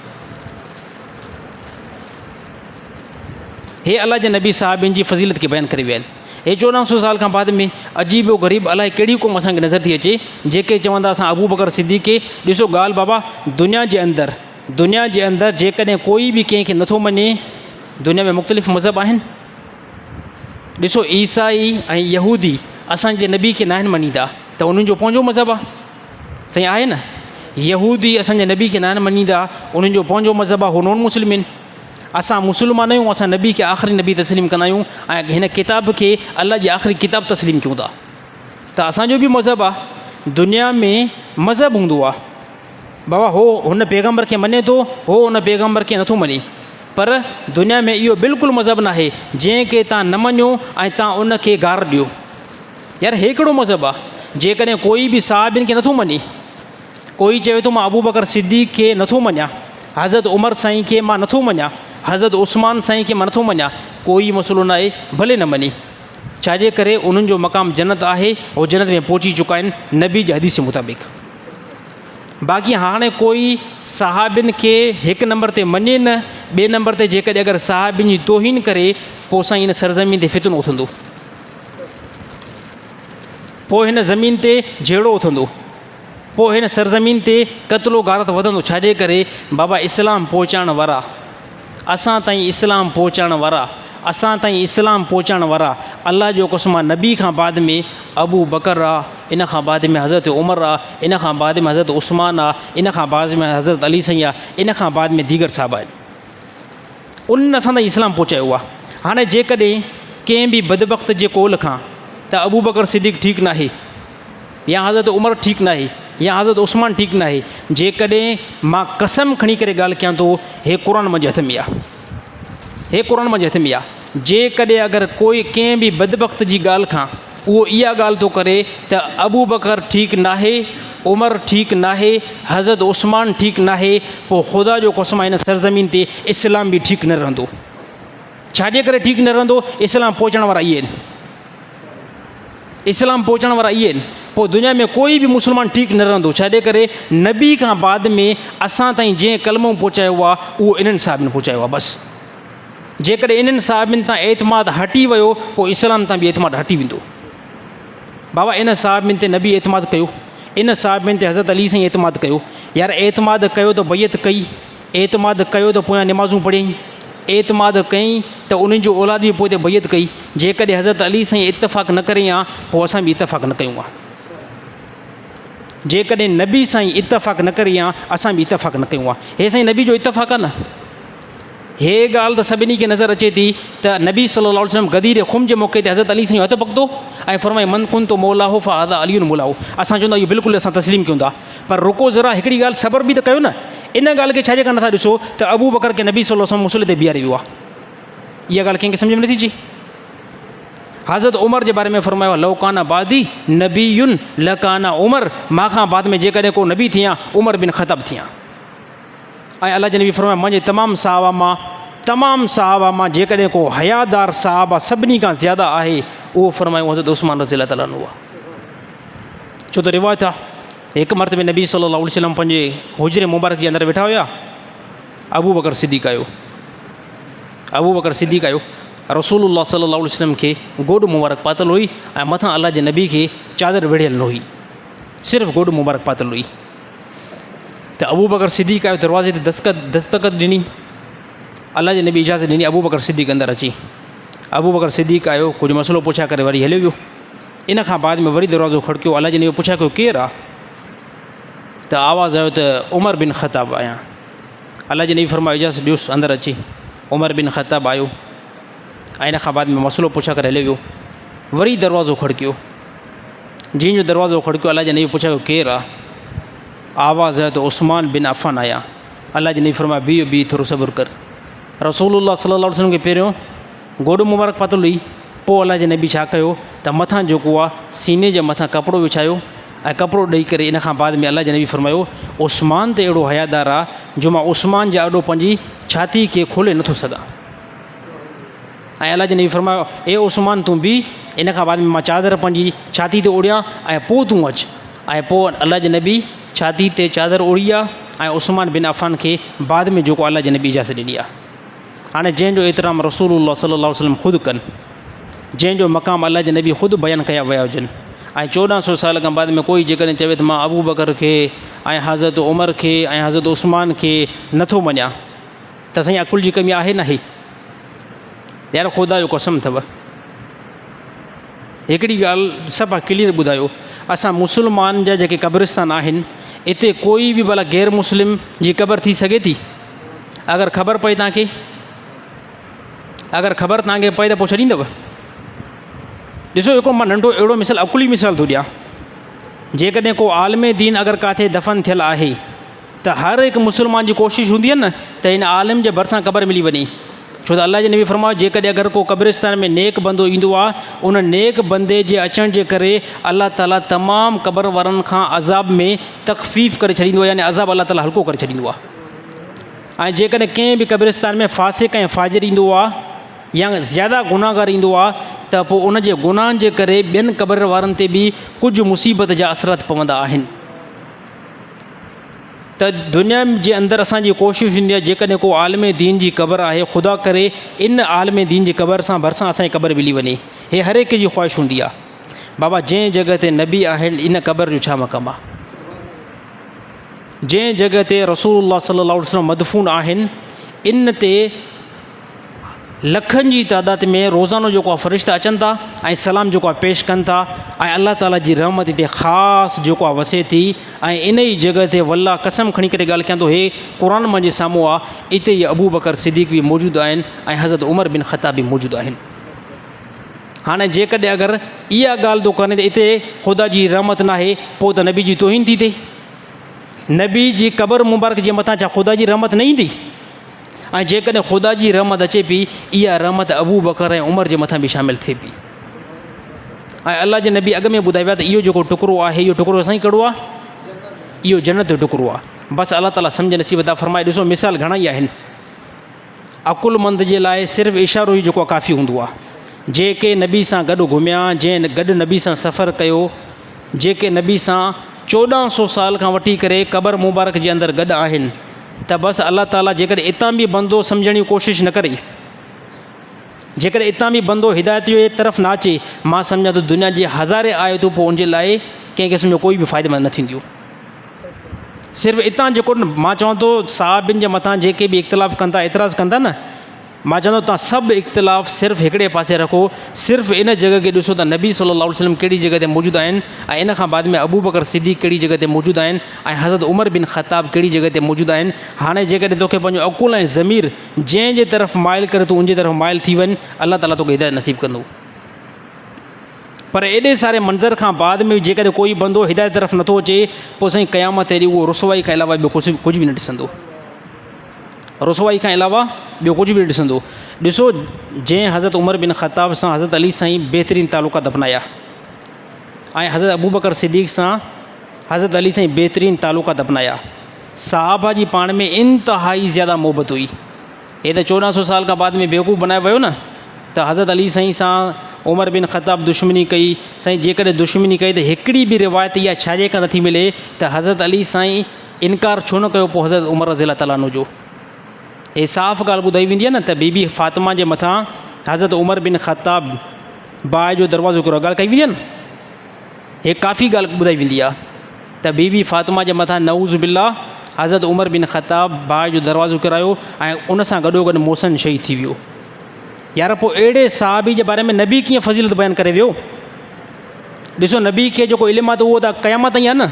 هي الله جي نبي صحابين جي فضيلت کي بيان ڪري ويا آهن. هي 1400 سال کان بعد ۾ عجيب و غريب الائي ڪهڙي قوم اسان کي نظر ٿي اچي جيڪي چوندا اسان ابوبڪر صديق کي ڏسو ڳالهه بابا دنيا جي اندر دنيا جي اندر جيڪڏهن ڪوئي به ڪنهن کي نٿو مڃي دنيا ۾ مختلف مذهب آهن ڏسو عيسائي ۽ يهودي اسان جي نبي کي ناهن مڃيندا ته انهن جو پنهنجو مذهب آهي صحيح آهي نه يهودي اسان جي نبي کي ناهن مڃيندا انهن جو پنهنجو مذهب آهي هو نون مسلم آهن اسان مسلمان آهيون اسان نبي کي آخري نبي تسليم ڪندا آهيون ۽ هن ڪتاب کي الله جي آخري ڪتاب تسليم ڪيون ٿا ته اسان جو به مذهب آهي دنيا ۾ مذهب هوندو آهي بابا هو هن پيغمبر کي مڃي ٿو هو ان پيغمبر کي نٿو مڃي پر دنيا ۾ اهو بلڪل مذهب ناهي جنهن کي تان نه مڃو ۽ تان ان کي گار ڏيو يار هي ڪهڙو مذهب آ جيڪڏهن ڪوئي به صحابين کي نٿو مڃي ڪوئي چوي ٿو مان ابوبڪر صديق کي نٿو مڃان حضرت عمر سائين کي مان نٿو مڃان حضرت عثمان سائين کي مان نٿو مڃان ڪوئي مسئلو نه آهي ڀلي نه مڃي ڇاجي ڪري انهن جو مقام جنت آهي هو جنت ۾ پهچي چڪا آهن نبي جي حديث مطابق باقي هاڻي ڪوئي صحابين کي هڪ نمبر تي مڃي نه ٻئي نمبر تي جيڪڏهن اگر صحابين جي توهين ڪري پوء سائين هن سرزمين تي فتنو اٿندو پوء هن زمين تي جهيڙو اٿندو، پوء هن سرزمين تي قتل و غارت وڌندو، ڇاجي ڪري بابا اسلام پهچائڻ وارا اسان تائين اسلام پهچائڻ وارا اسان تائين اسلام پهچائڻ وارا الله جو قسم آ نبي کان بعد ۾ ابو بڪر آ ان کان بعد ۾ حضرت عمر آ ان کان بعد ۾ حضرت عثمان آ ان کان بعد ۾ حضرت علي سائين آ ان کان بعد ۾ ديگر صحابه آهن. انهن اسان تائين اسلام پهچايو آهي. هاڻي جيڪڏهن ڪنهن به بدبخت جي قول کان ته ابوبڪر صديق ٺيڪ ناهي يا حضرت عمر ٺيڪ ناهي يا حضرت عثمان ٺيڪ ناهي، جيڪڏهن مان قسم کڻي ڪري ڳالهه ڪيان ٿو هي قرآن منهنجي هٿ ۾ آهي، هي قرآن منهنجي هٿ ۾ آهي، جيڪڏهن اگر ڪوئي ڪنهن به بدبخت جي ڳالهه کان اهو اها ڳالهه ٿو ڪري ته ابوبڪر ٺيڪ ناهي، عمر ٺيڪ ناهي، حضرت عثمان ٺيڪ ناهي، پوء خدا جو قسم آهي هن سرزمين تي اسلام به ٺيڪ نه رهندو. ڇاجي ڪري ٺيڪ نه رهندو؟ اسلام پهچڻ وارا اهي آهن. اسلام پهچڻ وارا اهي آهن. پوء دنيا ۾ ڪوئي به مسلمان ٺيڪ نه رهندو. ڇاجي ڪري نبي کان بعد ۾ اسان تائين جنهن ڪلمو پهچايو آهي اهو انهن صحابين پهچايو آهي بس. جيڪڏهن انهن صحابين تان اعتماد هٽي ويو پوء اسلام تان به اعتماد هٽي ويندو. بابا ان صحابين تي نبي اعتماد ڪيو، ان صحابين تي حضرت علي سائين اعتماد ڪيو. يار اعتماد ڪيو ته بيعت ڪئي، اعتماد ڪيو ته پويان نمازون پڙهيائين، اعتماد ڪيائين ته انهن جو اولاد به پوئتي بيعت ڪئي. جيڪڏهن حضرت علي سائين اتفاق نه ڪري ها پوء اسان به اتفاق نه ڪيون ها. جيڪڏهن نبي سائين اتفاق نه ڪري ها اسان به اتفاق نه ڪيون ها. هي سائين نبي جو اتفاق آهي نه. هيء ڳالهه ته سڀني کي نظر اچي ٿي ته نبي صلي الله عليه وسلم غدير خم جي موقعي تي حضرت علي سائين جو هٿ پڪتو ۽ فرمائي من ڪنت مولاه فهذا علي مولاه اسان چوندا اهو بلڪل اسان تسليم ڪيون ٿا پر رڪو ذرا هڪڙي ڳالهه صبر به ته ڪيو نه ان ڳالهه کي ڇاجي ڪري نٿا ڏسو ته ابو بڪر کي نبي صلي الله عليه وسلم مصلي تي بيهاري ويو آهي اها ڳالهه ڪنهن کي سمجهه ۾ نٿي اچي. حضرت عمر جي باري ۾ فرمايو آهي، لو ڪان بعدي نبي لڪان عمر، مان کان بعد ۾ جيڪڏهن ڪو نبي ٿيان عمر بن خطاب ٿيان. ۽ الله جي نبي فرمايو منهنجي تمام صحابه مان تمام صحابه مان جيڪڏهن ڪو حيادار صحابه سڀني کان زياده آهي اهو فرمايو حضرت عثمان رضي الله تعالٰي عنه آهي. ڇو ته روايت آهي هڪ مرتبه نبي صلي الله عليه وسلم پنهنجي حجري مبارڪ جي اندر ويٺا هيا، ابو بڪر صديق آيو، ابو بڪر صديق آيو، رسول الله صلي الله عليه وسلم کي گوڏ مبارڪ پاتل هئي ۽ مٿان الله جي نبي کي چادر ويڙهيل نه هئي، صرف گوڏ مبارڪ پاتل هئي. ته ابو بڪر صديق آيو دروازي تي دستخط دستخط ڏني، الله جي نبي اجازت ڏني ابو بڪر صديق اندر اچي. ابو بڪر صديق آيو ڪجهه مسئلو پڇا ڪري وري هليو ويو. ان کان بعد ۾ وري دروازو کڙڪيو، الله جي نبي پڇا ڪيو ڪير آ؟ ته آواز آيو ته عمر بن خطاب آهيان. الله جي نبي فرمايو اجازت ڏيوس اندر اچي. عمر بن خطاب آيو ۽ ان کان بعد ۾ مسئلو پڇا ڪري هليو ويو. وري دروازو کڙڪيو، جنهن جو دروازو کڙڪيو الله جي نبي پڇا ڪيو ڪير آ؟ آواز آيو ته عثمان بن عفان آيا. الله جي نبي فرمايو بيهه بيهه ٿورو صبر ڪر. رسول الله صلي الله عليه وسلم کي پهريون گوڏو مبارڪ پاتل هئي، پوء الله جي نبي ڇا ڪيو ته مٿان جيڪو آ سيني جي مٿان ڪپڙو وڇايو ۽ ڪپڙو ڏئي ڪري ان کان بعد ۾ الله جي نبي فرمايو عثمان ته اهڙو حيادار آ جو مان عثمان جي آڏو پنهنجي ڇاتي کي کولي نٿو سگهان. ۽ الله جي نبي فرمايو اي عثمان تون بيهه ان کان بعد ۾ مان چادر پنهنجي ڇاتي تي اوڙيان ۽ پوء تون اچ. ۽ پوء الله جي نبي ڇاتي تي چادر اوڙي آ ۽ عثمان بن عفان کي بعد ۾ جيڪو الله جي نبي اجازت ڏني آ. هاڻي جنهن جو احترام رسول الله صلي الله عليه وسلم خود ڪن، جنهن جو مقام الله جي نبي خود بيان ڪيا ويا هجن ۽ 1400 سال کان بعد ۾ ڪوئي جيڪڏهن چوي ته مان ابوبڪر کي ۽ حضرت عمر کي ۽ حضرت عثمان کي نٿو مڃان ته سائين عقل جي ڪمي آهي ناهي؟ يار خدا جو قسم اٿو هڪڙي ڳالهه صفا ڪليئر ٻڌايو اسان مسلمان جا جيڪي قبرستان آهن اتي ڪوئي به ڀلا غير مسلم جي قبر ٿي سگهي ٿي؟ اگر خبر پئي توهان کي اگر خبر توهان کي پئي ته پوء ڇڏيندؤ؟ ڏسو هڪڙو مان ننڍو اهڙو مثال عقلي مثال ٿو ڏيان جيڪڏهن ڪو عالم دين اگر ڪاٿي دفن ٿيل آهي ته هر هڪ مسلمان جي ڪوشش هوندي آهي نه ته هن عالم جي ڀرسان قبر ملي وڃي ڇو ته الله جي نبي فرمايو جيڪڏهن اگر ڪو قبرستان ۾ نيڪ بندو ايندو آهي ان نيڪ بندي جي اچڻ جي ڪري الله تعالي تمام قبر وارن کان عذاب ۾ تخفيف ڪري ڇڏيندو آهي يعني عذاب الله تعالي هلڪو ڪري ڇڏيندو آهي ۽ جيڪڏهن ڪنهن به قبرستان ۾ فاسق ۽ فاجر ايندو آهي يا زياده گناهگار ايندو آهي ته پوء ان جي گناهن جي ڪري ٻين قبر وارن تي به ڪجهه مصيبت جا اثرات پوندا آهن. ته دنيا جي اندر اسان جي ڪوشش هوندي آهي جيڪڏهن ڪو عالم دين جي قبر آهي خدا ڪري ان عالم دين جي قبر سان ڀرسان اسان جي قبر ملي وڃي هي هر هڪ جي خواهش هوندي آهي بابا جنهن جڳهه تي نبي آهن ان قبر جو ڇا مقام آهي جنهن جڳهه تي رسول الله صلي الله عليه وسلم مدفون آهن ان تي لکن جي تعداد ۾ روزانو جيڪو آهي فرشتا اچن ٿا ۽ سلام جيڪو آهي پيش ڪن ٿا ۽ الله تعاليٰ جي رحمت هتي خاص جيڪو آهي وسي ٿي ۽ ان ئي جڳهه تي والله قسم کڻي ڪري ڳالهه ڪيان ٿو هي قرآن منهنجي سامهون آهي اتي ئي ابو بڪر صديق به موجود آهن ۽ حضرت عمر بن خطاب به موجود آهن. هاڻي جيڪڏهن اگر اها ڳالهه ٿو ڪرين ته اتي خدا جي رحمت ناهي پوء ته نبي جي توهين ٿي ٿئي. نبي جي قبر مبارڪ جي مٿان ڇا خدا جي رحمت نه ايندي؟ ۽ جيڪڏهن خدا جي رحمت اچي پئي اها رحمت ابو بڪر ۽ عمر جي مٿان به شامل ٿئي پئي ۽ الله جي نبي اڳ ۾ ٻڌائي ويا ته اهو جيڪو ٽڪرو آهي اهو ٽڪرو سائين ڪهڙو آهي اهو جنت جو ٽڪرو آهي بس الله تعاليٰ سمجھ نصيب عطا فرمائي ڏسو مثال گهڻا ئي آهن عقلمند جي لاء صرف اشارو ئي جيڪو ڪافي هوندو آهي جيڪي نبي سان گڏ گهميا جنهن گڏ نبي سان سفر ڪيو جيڪي نبي سان 1400 سال کان وٺي ڪري قبر مبارڪ جي اندر گڏ آهن ته بس الله تعاليٰ جيڪڏهن اتان به بندو سمجهڻ جي ڪوشش نه ڪري، جيڪڏهن اتان به بندو هدايت جي طرف نه اچي، مان سمجهان ٿو دنيا جي هزارين آيتون پوء ان جي لاء ڪنهن قسم جو ڪوئي به فائديمند نه ٿينديون. صرف اتان جيڪو مان چوان ٿو صحابين جي مٿان جيڪي به اختلاف ڪن ٿا اعتراض ڪن ٿا نه، مان چوندو توهان سڀ اختلاف صرف هڪڙي پاسي رکو، صرف ان جڳهه کي ڏسو ته نبي صلي الله عليه وسلم ڪهڙي جڳهه تي موجود آهن ۽ ان کان بعد ۾ ابوبڪر صديق ڪهڙي جڳهه تي موجود آهن ۽ حضرت عمر بن خطاب ڪهڙي جڳهه تي موجود آهن. هاڻي جيڪڏهن توکي پنهنجو عقل ۽ ضمير جنهن جي طرف مائل ڪري تون ان جي طرف مائل ٿي وڃ، الله تعاليٰ توکي هدايت نصيب ڪندو. پر ايڏي ساري منظر کان بعد ۾ جيڪڏهن ڪوئي بندو هدايت طرف نٿو اچي پوء سائين قيامت تي اهو رسوائي کان علاوه ٻيو ڪجهه به نه ڏسندو. رسوائي کان علاوه ٻيو ڪجهه به نه ڏسندو. ڏسو جنهن حضرت عمر بن خطاب سان حضرت علي سائين بهترين تعلقات اپنايا ۽ حضرت ابوبڪر صديق سان حضرت علي سائين بهترين تعلقات اپنايا. صحابه جي پاڻ ۾ انتهائي زياده محبت هئي. هي ته 14 سو سال کان بعد ۾ بيوقوف بنايو ويو نه ته حضرت علي سائين سان عمر بن خطاب دشمني ڪئي. سائين جيڪڏهن دشمني ڪئي ته هڪڙي به روايت اها ڇاجي کان نٿي ملي ته حضرت علي سائين انڪار ڇو نه ڪيو پوء حضرت عمر رضي الله تعالٰي عنه جو هي صاف ڳالهه ٻڌائي ويندي آهي نه ته بي بي فاطمه جي مٿان حضرت عمر بن خطاب باهه جو دروازو ڪرو ڳالهه ڪئي ويندي آهي نه هي ڪافي ڳالهه ٻڌائي ويندي آهي ته بي بي فاطمه جي مٿان نعوذ بالله حضرت عمر بن خطاب باهه جو دروازو ڪرايو ۽ ان سان گڏو گڏ محسن شهيد ٿي ويو. يار پوء اهڙي صحابي جي باري ۾ نبي ڪيئن فضيلت بيان ڪري ويو؟ ڏسو نبي کي جيڪو علم آهي ته اهو ته قيامت تائين آهي نه.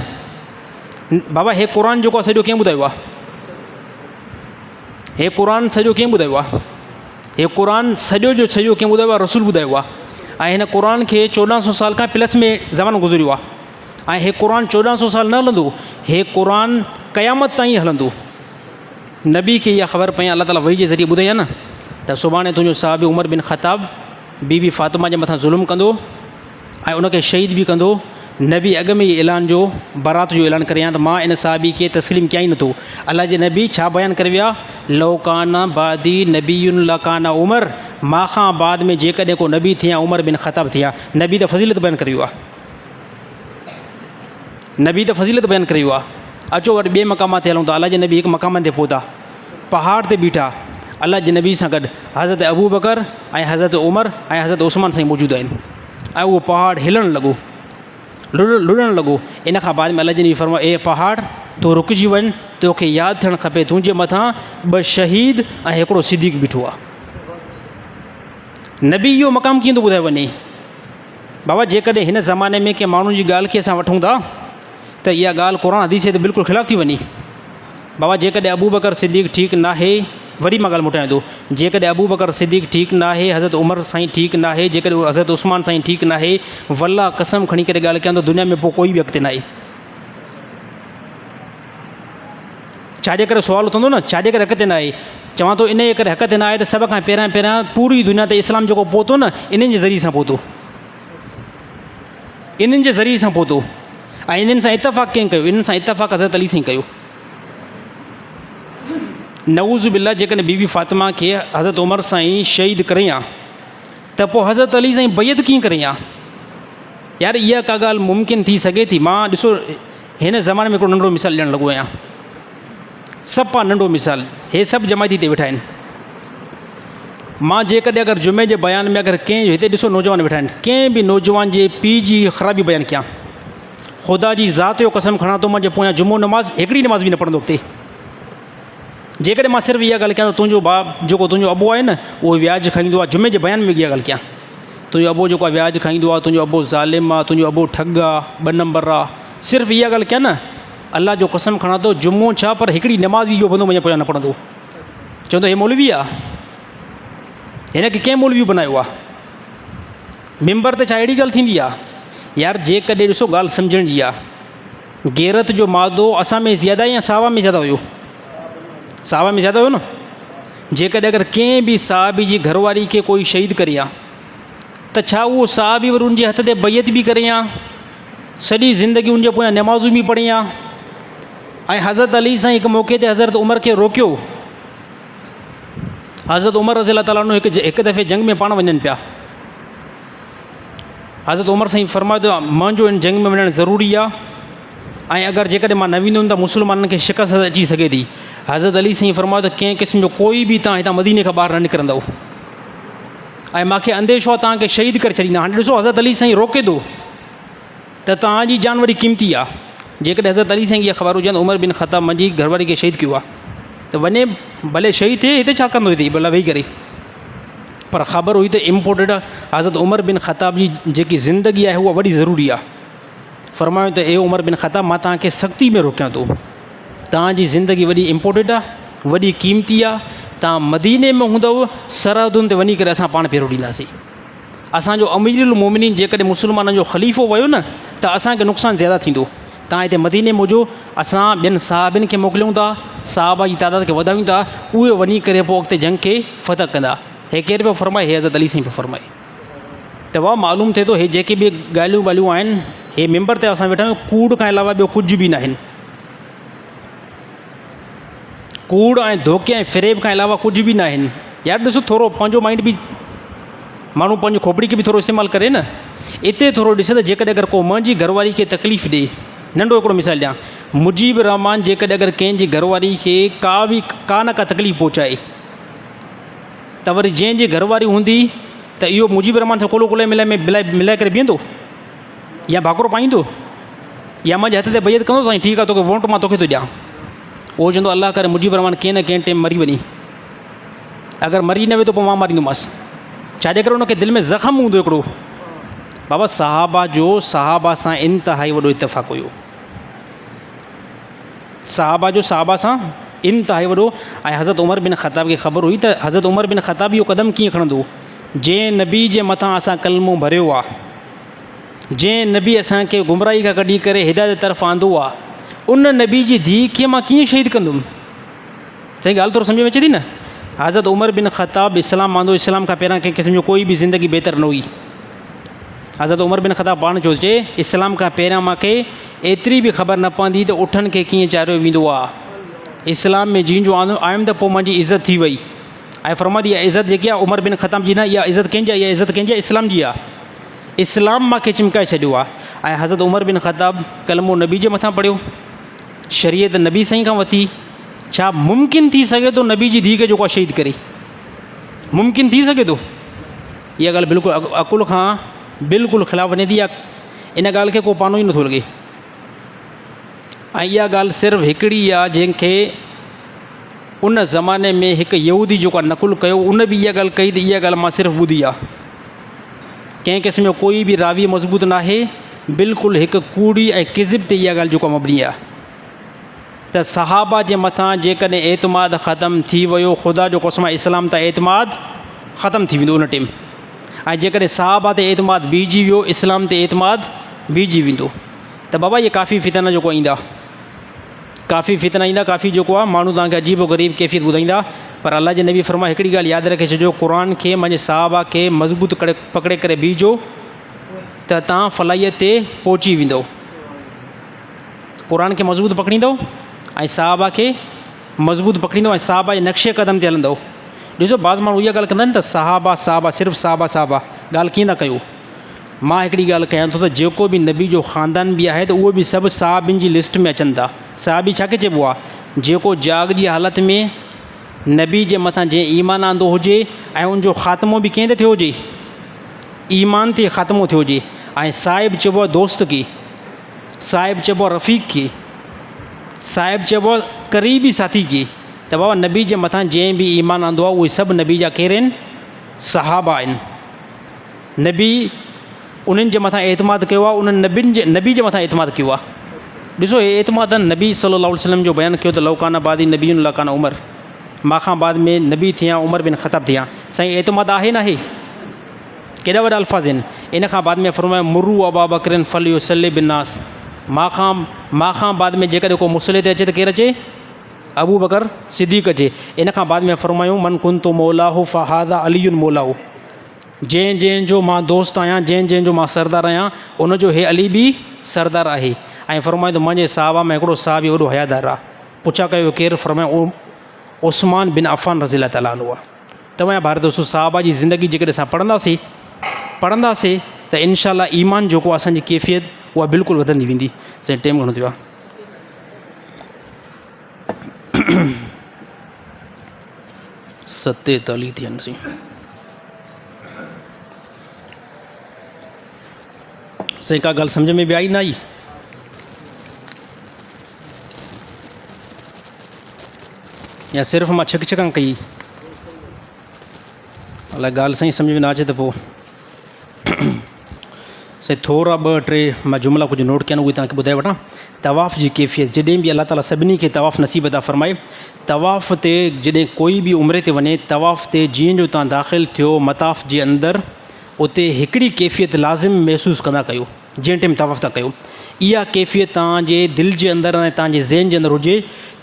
بابا هي قرآن جيڪو آهي سڄو ڪنهن ٻڌايو آهي؟ هي قرآن سڄو ڪنهن ٻڌايو آهي؟ هي قرآن سڄو جو سڄو ڪنهن ٻڌايو آهي؟ رسول ٻڌايو آهي ۽ هن قرآن کي چوڏهن سو سال کان پلس ۾ زمانو گذريو آهي ۽ هي قرآن چوڏهن سو سال نه هلندو، هي قرآن قيامت تائين هلندو. نبي کي اها خبر پئي الله تعاليٰ وحي جي ذريعي ٻڌائي نه ته سڀاڻي تنهنجو صحابي عمر بن خطاب بي بي فاطمه جي مٿان ظلم ڪندو ۽ ان کي شهيد به ڪندو. نبي اڳ ۾ ئي اعلان جو برات جو اعلان ڪري آيا ته مان ان صحابي کي تسليم ڪيان ئي نٿو. الله جي نبي ڇا بيان ڪري ويا لو ڪان بعدي نبي لڪان عمر مان کان بعد ۾ جيڪڏهن ڪو نبي ٿئي ها عمر بن خطاب ٿئي ها. نبي ته فضيلت بيان ڪري ويو آهي. نبي ته فضيلت بيان ڪري ويو آهي. اچو وري ٻئي مقام تي هلون ٿا. الله جي نبي هڪ مقام تي پهتا، پهاڙ تي بيٺا، الله جي نبي سان گڏ حضرت ابوبڪر ۽ حضرت عمر ۽ حضرت عثمان سائين موجود آهن ۽ اهو پهاڙ هلڻ لڳو، لڏڻ لڳو. ان کان بعد ۾ الله جي نبي فرمايو اي پهاڙ تون رڪجي وڃ، توکي ياد ٿيڻ کپي تنهنجي مٿان ٻه شهيد ۽ هڪڙو صديق بيٺو آهي. نبي اهو مقام ڪيئن ٿو ٻڌائي وڃي؟ بابا جيڪڏهن هن زماني ۾ ڪنهن ماڻهو جي ڳالهه کي اسان وٺون ٿا ته اها ڳالهه قرآن حديث جي ته بلڪل خلاف ٿي وڃي. بابا جيڪڏهن ابوبڪر صديق ٺيڪ ناهي، وري مان ڳالهه موٽايان ٿو، جيڪڏهن ابوبڪر صديق ٺيڪ ناهي، حضرت عمر سائين ٺيڪ ناهي، جيڪڏهن حضرت عثمان سائين ٺيڪ ناهي، والله قسم کڻي ڪري ڳالهه ڪيان ٿو دنيا ۾ پوء ڪوئي به اڳتي ناهي. ڇاجي ڪري سوال اٿندو نه ڇاجي ڪري حق تي ناهي؟ چوان ٿو انهيء ڪري حق تي ناهي ته سڀ کان پهريان پهريان پوري دنيا تي اسلام جيڪو پهتو نه انهن جي ذريعي سان پهتو. انهن جي ذريعي سان پهتو ۽ انهن سان اتفاق ڪنهن ڪيو؟ انهن سان اتفاق حضرت علي سائين ڪيو. نعوذ بالله جيڪڏهن بي بي فاطمه کي حضرت عمر سائين شهيد ڪري ها ته پوء حضرت علي سائين بيعت ڪيئن ڪري ها؟ يار اها ڪا ڳالهه ممڪن ٿي سگهي ٿي؟ مان ڏسو هن زماني ۾ هڪڙو ننڍڙو مثال ڏيڻ لڳو آهيان. صفا ننڍو مثال، هي سڀ جماعتي هتي ويٺا آهن. مان جيڪڏهن اگر جمعي جي بيان ۾ اگر ڪنهن هتي ڏسو نوجوان ويٺا آهن، ڪنهن به نوجوان جي پيء جي خرابي بيان ڪيان، خدا جي ذات جو قسم کڻان ٿو منهنجي پويان جمعو نماز هڪڙي نماز به نه پڙهندو اڳتي. جيڪڏهن مان صرف اها ڳالهه ڪيان ته تنهنجو باپ جيڪو تنهنجو ابو آهي نه اهو وياج کائيندو آهي، جمعي جي بيان ۾ به اها ڳالهه ڪيان، تنهنجو ابو جيڪو آهي وياج کائيندو آهي، تنهنجو ابو ظالم آهي، تنهنجو ابو ٺڳ آهي، ٻه نمبر آهي، صرف اها ڳالهه ڪيان نه الله جو قسم کڻان ٿو جمعو ڇا پر هڪڙي نماز به اهو بندو منهنجي پويان نه پڙهندو. چوندو هي مولوي آهي، هن کي ڪنهن مولوي بنايو آهي؟ ممبر تي ڇا اهڙي ڳالهه ٿيندي آهي؟ يار جيڪڏهن ڏسو ڳالهه سمجهڻ جي آهي، غيرت جو مادو اسان ۾ زياده يا صحابه ۾ زياده هيو؟ صحابه ۾ زياده هيو نه. جيڪڏهن اگر ڪنهن به صحابي جي گهر واري کي ڪوئي شهيد ڪري ها ته ڇا اهو صحابي وري ان جي هٿ تي بيعت به ڪري ها؟ سڄي زندگي ان جي پويان نمازون به پڙهي ها؟ ۽ حضرت علي سائين هڪ موقعي تي حضرت عمر کي روڪيو. حضرت عمر رضي الله تعالٰي عنه هڪ دفعي جنگ ۾ پاڻ وڃن پيا. حضرت عمر سائين فرمايو ته منهنجو ان جنگ ۾ وڃڻ ضروري آ ۽ اگر جيڪڏهن مان نه ويندم ته مسلمانن کي شڪست اچي سگهي ٿي. حضرت علي سائين فرمايو ته ڪنهن قسم جو ڪوئي به تان هتان مديني کان ٻاهر نه نڪرندؤ ۽ مان کي انديشو آ تان کي شهيد ڪري ڇڏيندا. هاڻي ڏسو حضرت علي سائين روڪي ٿو ته توهان جي جان وڏي قيمتي آ. جيڪڏهن حضرت علي سائين کي اها خبر هجي ته عمر بن خطاب منهنجي گهر واري کي شهيد ڪيو آ ته وڃي ڀلي شهيد ٿئي هتي ڇا ڪندو هتي ڀلا ويهي ڪري. پر خبر هئي ته امپورٽيڊ آ حضرت عمر بن خطاب جي جيڪي زندگي آهي اها وڏي ضروري آ. فرمايو ته اي عمر بن خطاب مان توهان کي سختي ۾ روڪيان ٿو، توهان جي زندگي وڏي امپورٽيڊ آ، وڏي قيمتي آ، توهان مديني ۾ هوندؤ سرحدن تي وڃي ڪري اسان پاڻ پهرو ڏينداسين. اسان جو امير المومنين جيڪڏهن مسلمانن جو خليفو ويو نه ته اسان کي نقصان زياده ٿيندو. توهان هتي مديني ۾ هجو، اسان ٻين صحابين کي موڪليون ٿا، صحابه جي تعداد کي وڌايون ٿا، اهي وڃي ڪري پوء اڳتي جنگ کي فتح ڪندا. هي ڪير پيو فرمائي؟ هي حضرت علي سائين پيو فرمائي. ته واهه معلوم ٿئي ٿو هي جيڪي به ڳالهيون ٻالهيون آهن، هي ممبر تي اسان ويٺا آهيون، ڪوڙ کان علاوه ٻيو ڪجهه به ناهن. ڪوڙ ۽ ڌوڪي ۽ فريب کان علاوه ڪجهه به ناهن. يار ڏسو ٿورو پنهنجو مائنڊ به ماڻهو پنهنجي کوپڙي کي به ٿورو استعمال ڪري نه. اتي ٿورو ڏس ته جيڪڏهن اگر ڪو منهنجي گهر واري کي تڪليف ڏي، ننڍو هڪڙو مثال ڏيان، مجيب الرحمان جيڪڏهن اگر ڪنهن جي گهر واري کي ڪا به ڪا نه ڪا تڪليف پهچائي ته وري جنهن جي گهر واري هوندي ته اهو مجيب الرحمان سان ڪلهو ڪلهي ملائي ملائي ڪري بيهندو يا ڀاڪرو پائيندو يا منهنجي هٿ تي بيعت ڪندو سائين ٺيڪ آهي توکي ووٽ مان توکي ٿو ڏيان. اهو چوندو الله ڪري مجيب الرحمان ڪنهن نه ڪنهن ٽيم مري وڃي. اگر مري نه ويو ته پوء مان ماريندومانس. ڇاجي ڪري ان کي دل ۾ زخم هوندو هڪڙو. بابا صحابه جو صحابه سان انتهائي وڏو اتفاق هيو. صحابه جو صحابه سان انتهائي وڏو ۽ حضرت عمر بن خطاب کي خبر هئي ته حضرت عمر بن خطاب اهو قدم ڪيئن کڻندو جنهن نبي جي مٿان اسان ڪلمو ڀريو آ جنهن نبي اسان کي گمراهي کان ڪڍي ڪري هدايت طرف آندو آ ان نبي جي ڌيء کي مان ڪيئن شهيد ڪندم. سائين ڳالهه ٿورو سمجهه ۾ اچي ٿي نه. حضرت عمر بن خطاب اسلام آندو اسلام کان پهريان ڪنهن قسم جو ڪوئي به زندگي بهتر نه هئي. حضرت عمر بن خطاب پاڻ چيو چي اسلام کان پهريان مان کي ايتري به خبر نه پوندي ته اٺن کي ڪيئن چاريو ويندو آ. اسلام ۾ جيئن جو آندو آيم ته پوء منهنجي عزت ٿي وئي. ۽ فرمائي ٿي اها عزت جيڪي آ عمر بن خطاب جي نه اها عزت ڪنهن جي آ اها عزت ڪنهن جي آ اسلام جي آ. اسلام مان کي چمڪائي ڇڏيو آ. ۽ حضرت عمر بن خطاب ڪلمو نبي جي مٿان پڙهيو. شريعت نبي سائين کان وتي. ڇا ممڪن ٿي سگهي ٿو نبي جي ڌيء کي جيڪو آ شهيد ڪري؟ ممڪن ٿي سگهي ٿو؟ اها ڳالهه بلڪل عقل کان بلڪل خلاف وڃي ٿي يا ان ڳالهه کي ڪو پانو ئي نٿو لڳي. ۽ اها ڳالهه صرف هڪڙي آ جنهن کي ان زماني ۾ هڪ يهودي جيڪو آ نقل ڪيو ان به اها ڳالهه ڪئي ته اها ڳالهه مان صرف ٻڌي آ. ڪنهن قسم جو ڪوئي به راوي مضبوط ناهي بلڪل هڪ ڪوڙي ۽ ڪذب تي اها ڳالهه جيڪو مبني آ ته صحابه جي مٿان جيڪڏهن اعتماد ختم ٿي ويو خدا جو قسم آهي اسلام تان اعتماد ختم ٿي ويندو ان ٽيم ۽ جيڪڏهن صحابه تي اعتماد بيهجي ويو اسلام تي اعتماد بيهجي ويندو ته بابا اهي ڪافي فتنا جيڪو ايندا ڪافي فتنا ايندا ڪافي جيڪو آهي ماڻهو توهان کي عجيب و غريب ڪيفيت ٻڌائيندا پر الله جي نبي فرمايو هڪڙي ڳالهه ياد رکي ڇڏجو قرآن کي منهنجي صحابه کي مضبوط ڪري پڪڙي ڪري بيهجو ته توهان فلاحيت تي پهچي ويندو قرآن کي مضبوط پڪڙيندو ۽ صحابه کي مضبوط پڪڙيندو ۽ صحابه جي نقش قدم تي هلندو ڏسو بعض ماڻهو اها ڳالهه ڪندا آهن ته صحابه صحابه صرف صحابه صحابه ڳالهه ڪيئن ٿا ڪيو مان هڪڙي ڳالهه ڪيان ٿو ته جيڪو به نبي جو خاندان به آهي ته اهو به سڀ صحابين جي لسٽ ۾ اچن ٿا. صحابي ڇا کي چئبو آهي؟ جيڪو جاڳ جي حالت ۾ نبي جي مٿان جنهن ايمان آندو هجي ۽ ان جو خاتمو به ڪنهن تي ٿيو هجي؟ ايمان تي خاتمو ٿيو هجي ۽ صاحب چئبو آهي دوست کي، صاحب چئبو آهي رفيق کي، صاحب چئبو آهي قريبي ساٿي کي ته بابا نبي جي مٿان جنهن به ايمان آندو آهي اهي سڀ نبي جا ڪير آهن؟ صحابه آهن. نبي انهن جي مٿان اعتماد ڪيو آهي انهن نبين جي نبي جي مٿان اعتماد ڪيو آهي ڏسو هي اعتماد نبي صلي الله عليه وسلم جو بيان ڪيو ته لو ڪان بعدي نبي لڪان عمر مان کان بعد ۾ نبي ٿيان عمر بن خطاب ٿيان سائين اعتماد آهي ناهي ڪيڏا وڏا الفاظ آهن ان کان بعد ۾ فرمايو مرو ابا بڪرن فل يصلي بالناس مان کان مان کان بعد ۾ جيڪڏهن ڪو مصلي تي اچي ته ڪير اچي ابو بڪر صديق اچي ان کان بعد ۾ فرمايو من ڪنت مولاه فهذا علي مولاه جنهن جنهن جو مان دوست آهيان، جنهن جنهن جو مان سردار آهيان، ان جو هي علي به سردار آهي. ۽ فرمايو ته منهنجي صحابه ۾ هڪڙو صحابي وڏو حيادار آهي. پڇا ڪيو ڪير؟ فرمايو عثمان بن عفان رضي الله تعالٰي عنه آهي. ته منهنجا ڀائر دوستو صحابه جي زندگي جيڪڏهن اسان پڙهنداسين پڙهنداسين ته انشاء الله ايمان جيڪو اسان جي ڪيفيت اها بلڪل وڌندي ويندي. سائين ٽيم گهڻو ٿيو آهي. ستيتاليهه ٿي ويا سائين. سائين ڪا ڳالهه سمجهه ۾ به آئي نه آئي؟ يا صرف مان ڇڪ ڇڪان ڪئي؟ الائي ڳالهه سائين سمجهه ۾ نه اچي ته پوء سائين ٿورا ٻه ٽي مان جملا ڪجهه نوٽ ڪيا آهن اهي توهان کي ٻڌائي وٺان طواف جي ڪيفيت جڏهن به الله تعالٰي سڀني کي طواف نصيب عطا فرمائي طواف تي جڏهن ڪوئي به عمري تي وڃي طواف تي جيئن جو توهان داخل ٿيو مطاف جي اندر اتي هڪڙي ڪيفيت لازم محسوس ڪندا ڪيو جنهن ٽيم طواف ٿا ڪيو اها ڪيفيت توهان جي دل جي اندر ۽ توهان جي ذهن جي اندر هجي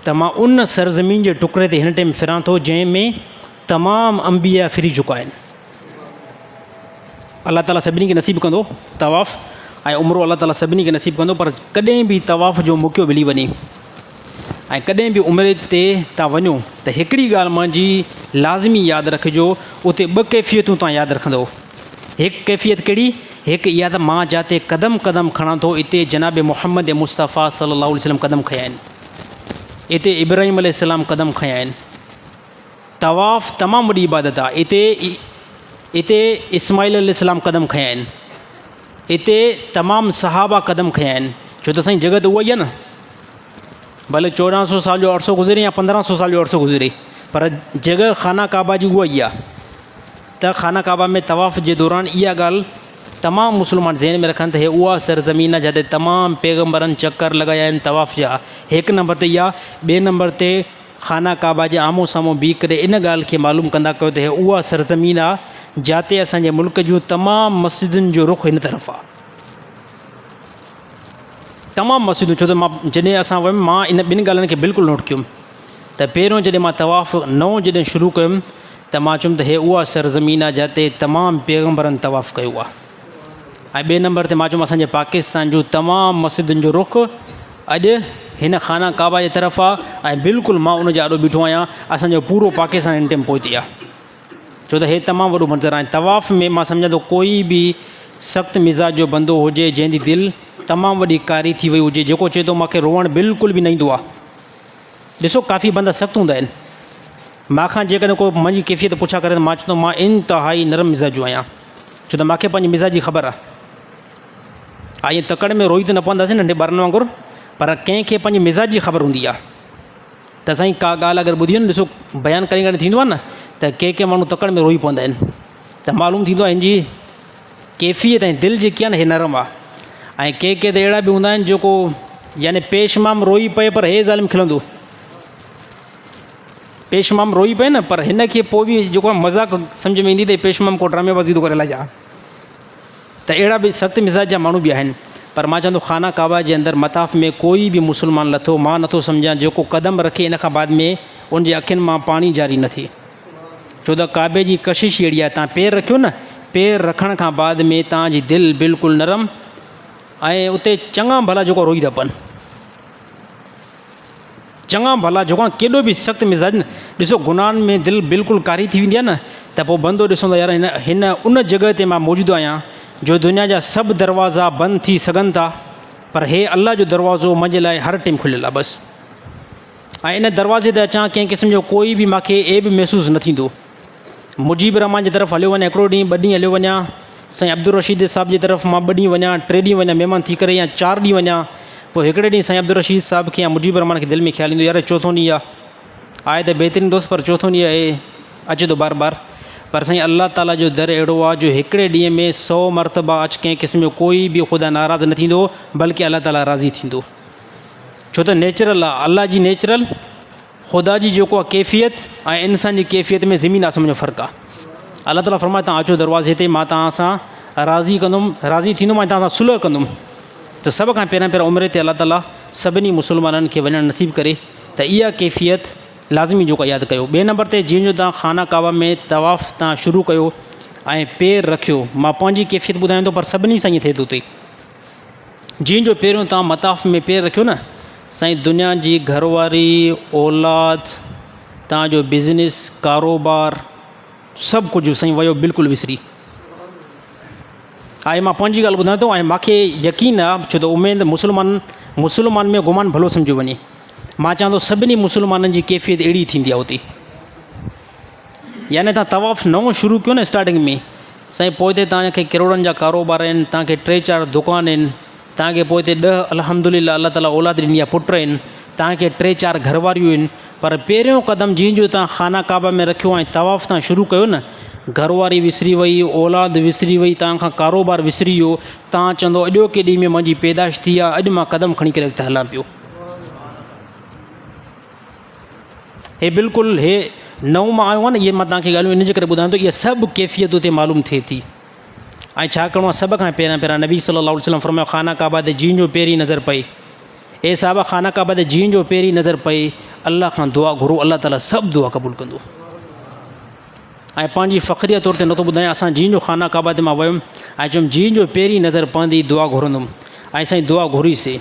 ته مان ان سرزمين جي ٽڪري تي هن ٽيم ڦران ٿو جنهن ۾ تمام انبياء ڦري چڪا آهن. الله تعالي سڀني کي نصيب ڪندو طواف ۽ عمرو الله تعالي سڀني کي نصيب ڪندو پر ڪڏهن به طواف جو موقعو ملي وڃي ۽ ڪڏهن به عمري تي تان وڃو ته هڪڙي ڳالهه منهنجي لازمي ياد رکجو اتي ٻه ڪيفيتون تان ياد رکندو هڪ ڪيفيت ڪهڙي هڪ اها ته مان جاتي قدم قدم کڻان ٿو اتي جناب محمد مصطفيٰ صلي الله عليه وسلم قدم کنيا آهن اتي ابراهيم عليه السلام قدم کنيا آهن طواف تمام وڏي عبادت آهي اتي اتي اسماعيل عليه السلام قدم کنيا آهن اتي تمام صحابه قدم کنيا آهن ڇو ته سائين جڳهه ته اها ئي آهي نه ڀلي 1400 سال جو عرصو گذري يا 1500 سال جو عرصو گذري پر جڳهه خانه ڪعبه جي اها ئي آهي ته خانه ڪعبه ۾ طواف جي دوران اها ڳالهه تمام مسلمان ذهن ۾ رکن ته هي اها سرزمين آهي جتي تمام پيغمبرن چڪر لڳايا آهن طواف جا هڪ نمبر تي اها ٻئي نمبر تي خانه ڪعبه جي آمهون سامهون بيهي ڪري ان ڳالهه کي معلوم ڪندا ڪيو ته هي اها سرزمين آهي جاتي اسان جي ملڪ جون تمام مسجدن جو رخ هن طرف آهي تمام مسجدون ڇو ته مان جڏهن اسان ويم مان ان ٻن ڳالهين کي بلڪل نوٽ ڪيم ته پهريون جڏهن مان طواف نئون جڏهن شروع ڪيم ته مان چيم ته هي اها سرزمين آهي جتي تمام پيغمبرن طواف ڪيو آهي ۽ ٻئي نمبر تي مان چيم اسانجي پاڪستان جون تمام مسجدن جو رخ اڄ هن خانه ڪعبه جي طرف آهي ۽ بلڪل مان ان جي آڏو بيٺو آهيان اسانجو پورو پاڪستان هن ٽيم پوئتي آهي ڇو ته هي تمام وڏو منظر آهي طواف ۾ مان سمجهان ٿو ڪوئي به سخت مزاج جو بندو هجي جنهن جي دل تمام وڏي ڪاري ٿي وئي هجي جيڪو چئي ٿو مونکي روئڻ بلڪل به نه ايندو آهي ڏسو ڪافي بندا سخت هوندا آهن مان کان جيڪڏهن ڪو منهنجي ڪيفيت پڇا ڪري ته مان چوندو مان انتهائي نرم مزاج جو آهيان ڇو ته مونکي پنهنجي مزاج جي خبر آهي ائين تڪڙ ۾ روئي ته نه پونداسين ننڍي ٻارن وانگر پر ڪنهن کي پنهنجي مزاج جي خبر هوندي آهي ته سائين ڪا ڳالهه اگر ٻڌي نه ڏسو بيان ڪڏهن ڪڏهن ٿيندو آهي نه ته ڪي ڪي ماڻهو تڪڙ ۾ روئي پوندا آهن ته معلوم ٿيندو آهي هن جي ڪيفيت ۽ دل جيڪي آهي نه هي نرم آهي ۽ ڪي ڪي ته اهڙا به هوندا آهن جيڪو يعني پيش مام روئي پئي پر هي ظالم کلندو پيش مام روئي پئي نه پر هن کي پوء به جيڪو مذاق سمجھ ۾ ايندي ته پيش مام ڪو ڊرامي بازي ٿو ڪري الائي ڇا ته اهڙا به سخت مزاج جا ماڻهو به آهن پر مان چوان ٿو خانه ڪعبه جي اندر مطاف ۾ ڪوئي به مسلمان لٿو مان نٿو سمجهان جيڪو قدم رکي ان کان بعد ۾ ان جي اکين مان پاڻي جاري نه ٿئي ڇو ته ڪعبي جي ڪشش ئي اهڙي آهي تان پير رکيو نه پير رکڻ کان بعد ۾ تان جي دل بلڪل نرم ۽ اتي چڱا ڀلا جيڪو روئي ٿا پن چڱا ڀلا جيڪو آهي ڪيڏو به سخت مزاج نه ڏسو گناهن ۾ دل بلڪل ڪاري ٿي ويندي آهي نه ته پوء بندو ڏسندو يار هن هن ان جڳهه تي مان موجود آهيان جو دنيا جا سڀ دروازا بند ٿي سگهن ٿا پر هي الله جو دروازو منهنجي لاء هر ٽيم کليل آهي بس ۽ ان دروازي تي اچان ڪنهن قسم جو ڪوئي به مانکي عيب محسوس نه ٿيندو مجيب الرحمان جي طرف هليو وڃان هڪڙو ڏينهن ٻه ڏينهن هليو وڃان سائين عبدالرشيد صاحب جي طرف مان ٻه ڏينهن وڃان ٽي ڏينهن وڃان مهمان ٿي ڪري يا چار ڏينهن وڃان پوء هڪڙي ڏينهن سائين عبدالرشيد صاحب کي يا مجيب الرحمان کي دل ۾ خيال ايندو يار چوٿون ڏينهن آ آهي ته بهترين دوست پر چوٿون ڏينهن آهي اچي ٿو بار بار پر سائين الله تعاليٰ جو در اهڙو آ جو هڪڙي ڏينهن ۾ سو مرتبا اچ ڪنهن قسم جو ڪوئي به خدا ناراض نه ٿيندو بلڪه الله تعاليٰ راضي ٿيندو ڇو ته نيچرل آ الله جي نيچرل خدا جي جيڪو آ ڪيفيت ۽ انسان جي ڪيفيت ۾ زمين آسمان جو فرق آ. الله تعالي فرمائي تان اچو دروازي تي مان توهان سان راضي ڪندم راضي ٿيندم ۽ توهان سان صلح ڪندم ته سڀ کان پهريان پهريان عمري تي الله تعالي سڀني مسلمانن کي وڃڻ نصيب ڪري ته اها ڪيفيت لازمي جيڪو ياد ڪيو ٻئي نمبر تي جيئن جو توهان خانه ڪعبه ۾ طواف تان شروع ڪيو ۽ پير رکيو مان پنهنجي ڪيفيت ٻڌايان ٿو پر سڀني سان ائين ٿئي ٿو اتي جيئن جو پهريون توهان مطاف ۾ پير رکيو نه سائين دنيا جي گهر واري اولاد توهان جو بزنس ڪاروبار سڀ ڪجهه سائين ويو بلڪل وسري آء مان پنهنجي ڳالهه ٻڌايان ٿو ۽ مانکي يقين آ ڇو ته اميد مسلمان مسلمان ۾ گمان ڀلو سمجهيو وڃي مان چوان ٿو سڀني مسلمانن جي ڪيفيت اهڙي ٿيندي آ اتي يعني تان طواف نئون شروع ڪيو نه اسٽارٽنگ ۾ سائين پوئتي توهان کي ڪروڙن جا ڪاروبار آهن توهان کي ٽي چار دڪان آهن توهان کي پوئتي ڏهه الحمدلله الله تعالي اولاد ڏني آهي پٽ آهن توهان کي ٽي چار گهر واريون آهن پر پهريون قدم جيئن جو توهان خانه ڪعبه ۾ رکيو ۽ طواف توهان شروع ڪيو نه گهر واري وسري وئي اولاد وسري وئي توهان کان ڪاروبار وسري ويو توهان چوندو اڄوڪي ڏينهن ۾ منهنجي پيدائش ٿي آهي اڄ مان قدم کڻي ڪري اڳتي هلان پيو. هي بلڪل هي نئون مان آيو آهيان نه اهي مان توهان کي ڳالهيون ان جي ڪري ٻڌايان ٿو اهي سڀ ڪيفيت اتي معلوم ٿئي ٿي. ۽ ڇا ڪرڻو آهي؟ سڀ کان پهريان پهريان نبي صلي الله عليه وسلم فرمايو خانه ڪعبه تي جيئن جو پهرين نظر پئي، اي صحابه خانه ڪعبه تي جيئن جو پهرين نظر پئي الله کان دعا گهرو، الله تعالي سڀ دعا قبول ڪندو. ۽ پنهنجي فخريه طور تي نٿو ٻڌايان، اسان جيئن جو خانه ڪعبه تي مان ويم ۽ چيم جيئن جو پهرين نظر پوندي دعا گهرندم، ۽ سائين دعا گهري سي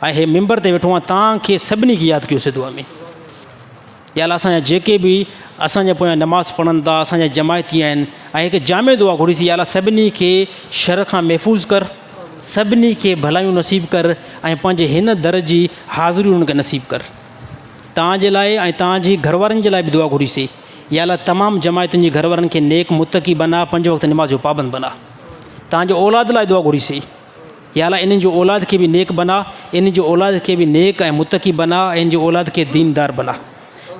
۽ هي منبر تي ويٺو آهيان تان کي سڀني کي ياد ڪيوسي دعا ۾. يا الله اسان جا جيڪي به اسان جي پويان نماز پڙهن ٿا، اسان جا جماعتي آهن، ۽ هڪ جامع دعا گهري سي يا الله سڀني کي شر کان محفوظ ڪر، سڀني کي ڀلايون نصيب ڪر ۽ پنهنجي هن در جي حاضري انهن کي نصيب ڪر. توهان جي لاء ۽ توهان جي گهر وارن جي لاء به دعا گهري سي يا الله تمام جماعتن جي گهر وارن کي نيڪ متقي بنا، پنج وقت نماز جو پابند بنا. توهان جي اولاد لاء دعا گهري سي يا الله انهن جي اولاد کي به نيڪ بنا، انهن جي اولاد کي به نيڪ ۽ متقي بنا ۽ انهن جي اولاد کي ديندار بنا.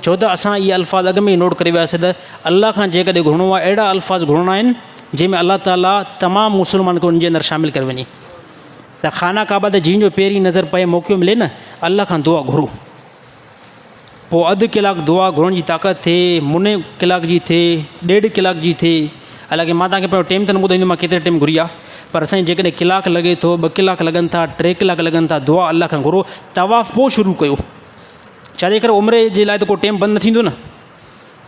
ڇو ته اسان اهي الفاظ اڳ ۾ ئي نوٽ ڪري وياسي ته الله کان جيڪڏهن گهرڻو آهي اهڙا الفاظ گهرڻا آهن جنهن ۾ الله تعاليٰ تمام مسلمانن کي ان جي اندر شامل ڪري وڃي. ته خانه ڪعبه تي جنهن جو پهرين نظر پئي موقعو ملي نه الله کان دعا گهرو. پوء اڌ ڪلاڪ دعا گهرڻ جي طاقت ٿئي، مني ڪلاڪ جي ٿئي، ڏيڍ ڪلاڪ جي ٿئي، حالانڪه مان توهان کي پنهنجو ٽيم ته نه ٻڌائيندو مان ڪيتري ٽيم گهري آ، پر سائين جيڪڏهن ڪلاڪ لڳي ٿو، ٻه ڪلاڪ لڳن ٿا، ٽي ڪلاڪ لڳن ٿا، دعا الله کان گهرو، طواف پوء شروع ڪيو. ڇا جي ڪري عمري جي لاء ته ڪو ٽيم بند نه ٿيندو نه.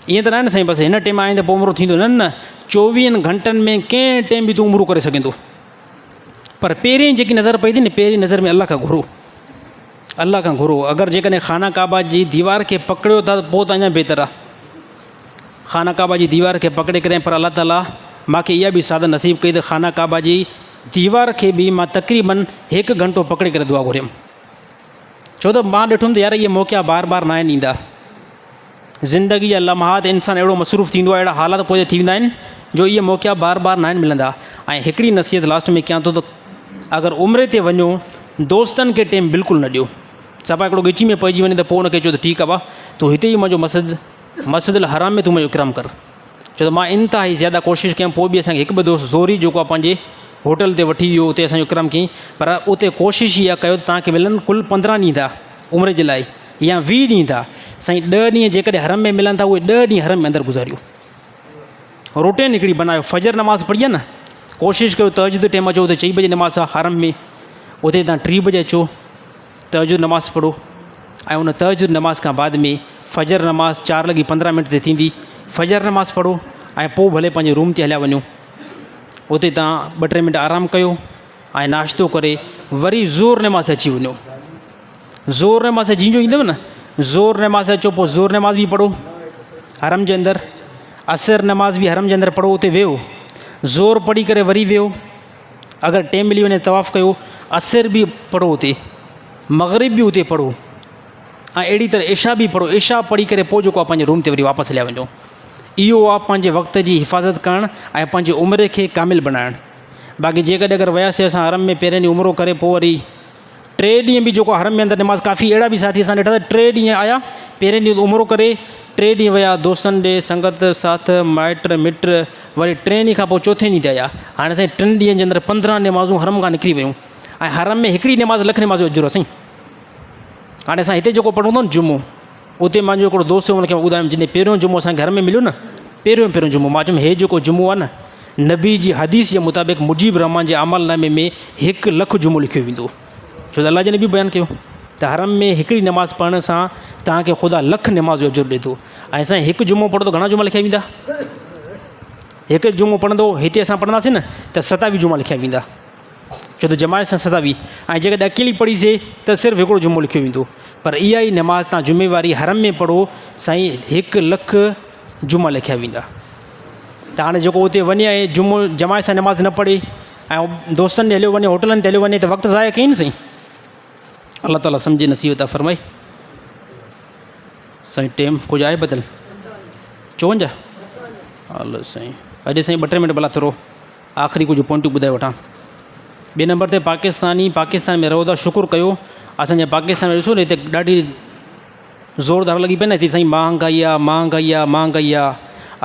ائين ته ناهي نه سائين بس هن ٽيم آئين ته پوء عمرو ٿيندو، نه نه چوويهن گهنٽن ۾ ڪنهن ٽيم به تون عمرو ڪري سگهين ٿو، پر پهرين جيڪي نظر پئي ٿي نه پهرين نظر ۾ الله کان گهرو. الله کان گهرو اگر جيڪڏهن خانه ڪعبه جي ديوار کي پڪڙيو ٿا ته پوء ته اڃا بهتر آهي. خانه ڪعبه جي ديوار کي پڪڙي ڪري پر الله تعالي مان کي اها به سعادت نصيب ڪئي ته خانه ڪعبه جي ديوار کي به مان تقريبن هڪ گهنٽو پڪڙي ڪري دعا گهريم، ڇو ته مان ڏٺم ته يار اهي موقعا بار بار ناهن ايندا. زندگي جا لمحات انسان اهڙو مصروف ٿيندو آهي، اهڙا حالات پوئتي ٿي ويندا آهن جو اهي موقعا بار بار ناهن ملندا. ۽ هڪڙي نصيحت لاسٽ ۾ ڪيان ٿو ته اگر عمري تي وڃو دوستن کي ٽيم بلڪل نه ڏيو. صفا هڪڙو ڳچي ۾ پئجي وڃي ته پوء ان کي چئو ته ٺيڪ آهي ڀا تون هتي ئي منهنجو مسجد مسجد الحرام ۾ تون منهنجو اڪرام ڪر. ڇو ته مان انتهائي زياده ڪوشش ڪيم پوء به اسان کي هڪ ٻه دوست زوري جيڪو آهي پنهنجي هوٽل تي وٺي ويو اتي اسان جو اڪرام ڪيائين. پر اتي ڪوشش اها ڪيو ته توهان کي ملن ڪل 15 ڏينهن ٿا عمري جي لاء يا 20 ڏينهن ٿا، سائين 10 ڏينهن جيڪڏهن حرم ۾ ملن ٿا اهي 10 ڏينهن حرم ۾ اندر گذاريو. روٽين هڪڙي بنايو، فجر نماز پڙهي آهي نه ڪوشش ڪيو تهجد ٽيم اچو، اتي چئين بجي نماز آهي حرم ۾ اتي تان 3 بجي اچو تهجد نماز پڙهو ۽ ان تهجد نماز کان بعد ۾ فجر نماز 4:15 تي ٿيندي، فجر نماز پڙهو ۽ پوء ڀلي پنهنجي روم تي هليا وڃو، اتي تان 2-3 منٽ آرام ڪيو ۽ ناشتو ڪري وري ظهر نماز تي اچي وڃو. ظهر نماز تي جيئن جو ايندو نه ظهر نماز تي اچو پوء ظهر نماز به پڙهو حرم جي اندر، عصر نماز به حرم جي اندر پڙهو، اتي ويهو ظهر پڙهي ڪري وري ويهو، اگر ٽيم ملي وڃي طواف ڪيو، عصر به پڙهو اتي، مغرب به اتي پڙهو ۽ اهڙي طرح عشاء به پڙهو، عشاء پڙهي ڪري پوء جيڪو آهي پنهنجي روم تي وري واپس هليا وڃو. اهو آهي پنهنجي وقت جي حفاظت ڪرڻ ۽ پنهنجي عمري کي ڪامل بنائڻ. باقي جيڪڏهن اگر وياسي اسان حرم ۾ پهرين ڏينهن عمرو ڪري پوء وري 3 ڏينهن به جيڪو حرم ۾ اندر نماز، ڪافي اهڙا به ساٿي اسان ڏٺا ته 3 ڏينهن آيا، پهرين ڏينهن عمرو ڪري 3 ڏينهن ويا دوستن ڏي سنگت ساٿ مائٽ مٽ، وري ٽئين ڏينهن کان پوء چوٿين ڏينهن تي آيا. هاڻي سائين 3 ڏينهن جي اندر 15 نمازون حرم کان نڪري ويون ۽ حرم ۾ هڪڙي نماز لک نماز جو اجر آهي سائين. هاڻي اسان هتي جيڪو پڙهون ٿا نه جمعو، اتي مانجو هڪڙو دوست هو ان کي مان ٻڌايم جڏهن پهريون جمعو اسان کي گهر ۾ مليو نه پهريون پهريون جمعو، مان چيم هي جيڪو جمعو آهي نه نبي جي حديث جي مطابق مجيب الرحمان جي اعمال نامي ۾ 1 لک جمعو لکيو ويندو، ڇو ته الله جي نبي بيان ڪيو ته حرم ۾ هڪڙي نماز پڙهڻ سان توهان کي خدا لک نماز جو اجر ڏئي ٿو. ۽ سائين هڪ جمعو پڙهو ته گهڻا جمعا لکيا ويندا؟ هڪ جمعو پڙهندو هتي اسان پڙهنداسين نه ته 27 جمعا لکيا ويندا، ڇو ته جماعت سان 27، ۽ جيڪڏهن اڪيلي پڙهيسي ته صرف هڪڙو جمعو لکيو ويندو. پر اها ئي نماز تان جمعي واري حرم ۾ پڙهو سائين 1 لک جمعا لکيا ويندا. ته هاڻي جيڪو اتي وڃي ۽ جمعو جماعت سان نماز نه پڙهي ۽ دوستن ڏي هليو وڃي هوٽلن تي هليو وڃي ته وقت ضايع ڪيائين نه سائين. الله تعاليٰ سمجهي نصيب عطا فرمائي. سائين ٽيم ڪجهه آهي بدل 54 هلو سائين اڄ سائين 2-3 منٽ ڀلا ٿورو آخري ڪجهه پوائنٽون ٻڌائي وٺان. ٻئي نمبر تي پاڪستاني پاڪستان ۾ رهو ٿا شڪر ڪيو اسان جي پاڪستان ۾ ڏسو نه هتي ڏاڍي زوردار لڳي پئي نه هتي سائين مهانگائي آ مهانگائي آ مهانگائي آ.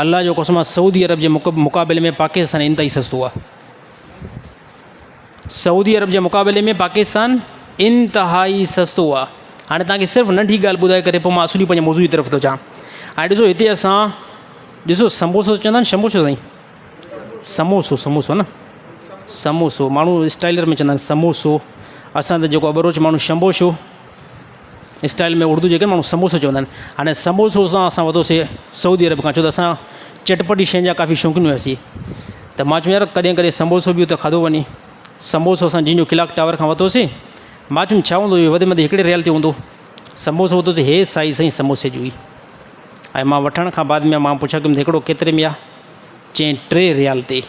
الله جو قسم آ سعودي عرب جي مقابلي ۾ پاڪستان انتهائي سستو آ. سعودي عرب جي مقابلي ۾ پاڪستان انتهائي سستو آ. هاڻي توهان کي صرف ننڍي ڳالهه ٻڌائي ڪري پوء مان اصلي پنهنجي موضوع جي طرف ٿو اچان. هاڻي ڏسو هتي اسان ڏسو سمبوسو چوندا آهن شمبوسو سائين سموسو سموسو نه سموسو ماڻهو اسٽائلر ۾ چوندا آهن سموسو اسان ته جيڪو ٻروچ ماڻهو شمبوشو اسٽائل ۾ اردو جيڪي ماڻهو سموسو چوندا آهن هاڻي سموسو اسان اسان ورتوسي سعودي عرب کان ڇو ته اسان چٽپٽي شين جا ڪافي شوقين هياسي ته مان چيو يار ڪڏهن ڪڏهن سموسو به اتي کاڌو وڃي سموسو اسان جن جو ڪلاڪ ٽاور کان ورتوسي مان چيم ڇا هوندو اهو وڌ ۾ وڌ هڪڙي ريال تي هوندو سموسو ورتوسي هي سائي سائين سموسي جي هئي ۽ مان وٺڻ کان بعد ۾ مان پڇا ڪيم ته هڪڙو ڪيتري ۾ آهي چيائين ٽي ريال تي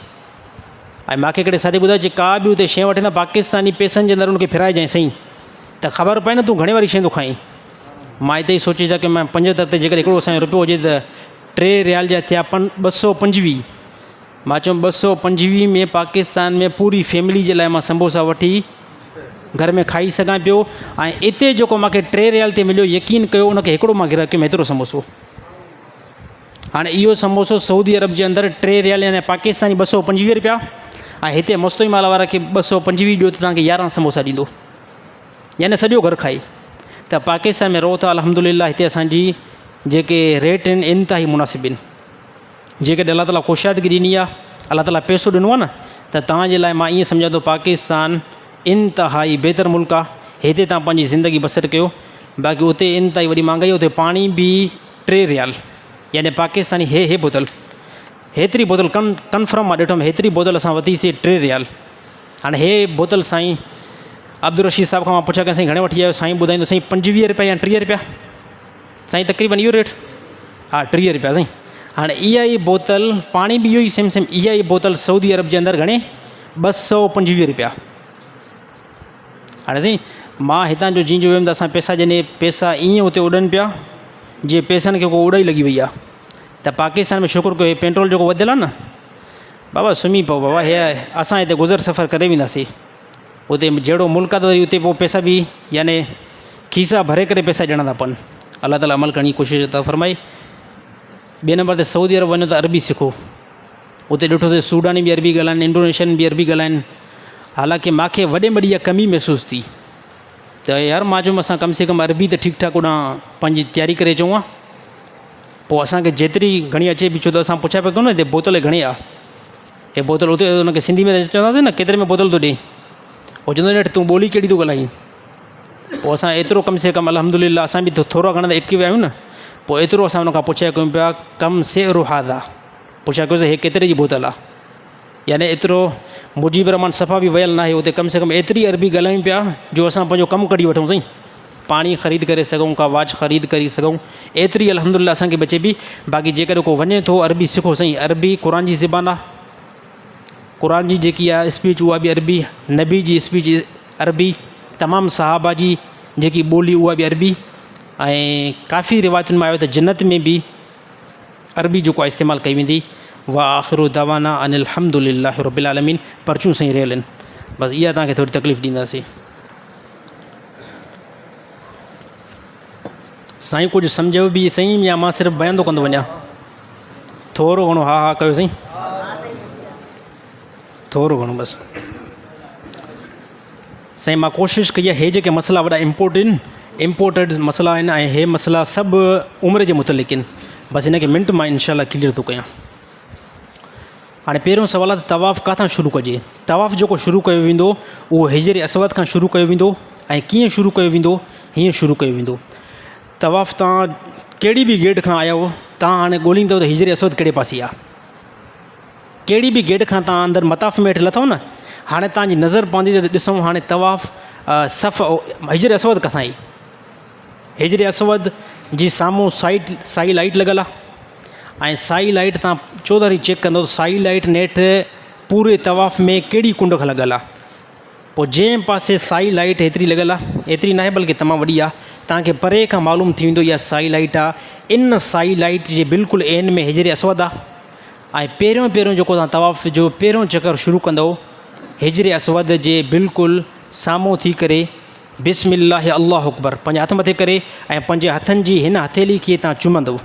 ۽ ماکي هڪڙي ساٿي ٻڌايو چي ڪا به اتي شيء وٺين ته پاڪستاني پئسن جي اندر ان کي ڦرائجانء سائين ته خبر پئي نه تون گهڻي واري شيء ٿو کائين. مان اتي ئي سوچي ڇڏيو ڪي مان 75 تي جيڪڏهن هڪڙو اسان جو روپيو هجي ته ٽي ريال جا ٿيا پن 225. مان چيم 225 ۾ پاڪستان ۾ پوري فيملي جي لاء مان سمبوسا وٺي گهر ۾ کائي سگهان پيو ۽ اتي جيڪو ماکي ٽي ريال تي مليو يقين ڪيو ان کي هڪڙو مان گرهه ڪيم هيترو سمبوسو. هاڻي اهو سمبوسو سعودي عرب جي اندر ٽي ريال يعني پاڪستاني 225 روپيا ۽ هتي مستوئي مال وارا کي 225 ڏيو ته توهان کي 11 سمبوسا ڏيندو يعني سڄو گهر کائي ته پاڪستان ۾ رهو ٿا الحمدلله هتي اسانجي جيڪي ريٽ آهن انتهائي مناسب آهن جيڪڏهن الله تعاليٰ ڪشادگي ڏني آهي الله تعاليٰ پئسو ڏنو آهي نه ته توهان جي لاء مان ائين سمجهان ٿو پاڪستان انتهائي بهتر ملڪ آهي هتي توهان پنهنجي زندگي بسر ڪيو باقي اتي انتهائي وڏي مهانگائي اتي پاڻي به ٽي ريال يعني پاڪستاني هي هي بوتل هيتري بوتل ڪن ڪنفرم مان ڏٺم هيتري بوتل اسان وتي سي ٽي ريال هاڻي هي بوتل سائين عبدالرشيد صاحب کان مان پڇا ڪيان سائين گهڻي وٺي آيو سائين ٻڌائيندو سائين 25 روپيا يا 30 روپيا سائين تقريبن اهو ريٽ ها 30 روپيا سائين هاڻي اها ئي بوتل پاڻي به اهو ئي سيم سيم اها ئي بوتل سعودي عرب جي اندر گهڻي 225 روپيا هاڻي سائين مان هتان جو جيئن جو ويم ته اسان پئسا جڏهن پئسا ائين اتي اڏن پيا جيئن پئسن کي ڪو اڏائي لڳي وئي آهي ته پاڪستان ۾ شڪر ڪيو هي پيٽرول جيڪو وڌيل آهي نه بابا سمهي پئو بابا هي اسان هتي گذر سفر ڪري وينداسين اتي جهڙو ملڪ آهي ته وري اتي پوء پئسا به يعني کيسا ڀري ڪري پئسا ڏيڻا ٿا پون الله تعاليٰ عمل ڪرڻ جي ڪوشش عطا فرمائي ٻئي نمبر تي سعودي عرب وڃو ته عربي سکو اتي ڏٺوسين سوڊاني به عربي ڳالهائن انڊونيشين به عربي ڳالهائن حالانڪه ماکي وڏي ۾ وڏي اها ڪمي محسوس ٿي ته يار مان چيم اسان ڪم سي ڪم عربي ته ٺيڪ ٺاڪ اوڏانهن پنهنجي تياري ڪري اچون ها پوء اسانکي جيتري گهڻي اچي به ڇو ته اسان پڇا پيا ڪيون نه هتي بوتل گهڻي آهي هي بوتل اتي ان کي سنڌي ۾ چونداسين نه ڪيتري ۾ بوتل ٿو ڏي هو چوندو نيٺ تون ٻولي ڪهڙي ٿو ڳالهائين پوء اسان ايترو ڪم سي ڪم الحمد لله اسان به ٿورا گهڻا ته اٽڪي ويا آهيون نه پوء ايترو اسان ان کان پڇا ڪيون پيا ڪم سعر هذا پڇا ڪيوسين هي ڪيتري جي بوتل آ؟ يعني ايترو مجيب الرحمان صفا به ويل ناهي اتي ڪم سي ڪم ايتري عربي ڳالهايون پيا جو اسان پنهنجو ڪم ڪڍي وٺون سائين پاڻي خريد ڪري سگهون ڪا واچ خريد ڪري سگهون ايتري الحمدلله اسان کي بچي پي باقي جيڪڏهن ڪو وڃي ٿو عربي سکو سائين عربي قرآن جي زبان آ قرآن جي جيڪي آ اسپيچ اها به عربي نبي جي اسپيچ عربي تمام صحابه جي جيڪي ٻولي اها به عربي ۽ ڪافي روايتن ۾ آيو ته جنت ۾ به عربي جيڪو آهي استعمال ڪئي ويندي واخر دعوانا ان الحمد لله رب العالمين پرچيون سائين رهيل آهن بس اها توهان کي ٿوري تڪليف ڏينداسين سائين ڪجهه سمجهيو به سائين يا مان صرف بيان ٿو ڪندو وڃان ٿورو گهڻو ها ها ڪيو سائين ٿورو گهڻو بس سائين مان ڪوشش ڪئي آهي هي جيڪي مسئلا وڏا امپورٽنٽ امپورٽڊ مسئلا آهن ۽ هي مسئلا سڀ عمر جي متعلق آهن بس هن کي منٽ مان انشاء الله ڪليئر ٿو ڪيان هاڻي پهريون سوال آهي ته طواف ڪاٿان شروع ڪجي طواف جيڪو شروع ڪيو ويندو اهو حجر اسود کان شروع ڪيو ويندو ۽ ڪيئن شروع ڪيو ويندو هيئن شروع ڪيو ويندو طواف تان ڪهڙي به گيٽ کان آيا هو تان هاڻي ڳوليندو ته حجر اسود ڪهڙي پاسي آهي ڪهڙي به گيٽ کان توهان اندر مطاف ۾ هيٺ لٿو نه هاڻي توهان جي نظر پوندي ته ڏسو هاڻي طواف صف حجر اسود ڪٿان آئي حجر اسود جي سامهون سائيٽ سائي لائيٽ لڳل آهي ۽ سائي لائيٽ تان چوڌاري چيڪ ڪندو سائي لائيٽ نيٺ پوري طواف ۾ ڪهڙي ڪنڊ کان لڳل آهي پوء جنهن پاسي سائي لائيٽ هيتري لڳل آهي ايتري ناهي بلڪه تمام وڏي آهي توهان کي پري کان معلوم ٿي ويندو اها سائي لائيٽ آهي ان سائي لائيٽ جي بلڪل عين ۾ حجر اسود آهي ۽ پهريون پهريون جيڪو توهان طواف جو پهريون چڪر شروع ڪندؤ حجر اسود جي بلڪل سامهون ٿي ڪري بسم الله الله اڪبر پنهنجا هٿ مٿي ڪري ۽ پنهنجي هٿن جي هن هٿيلي کي توهان چمندؤ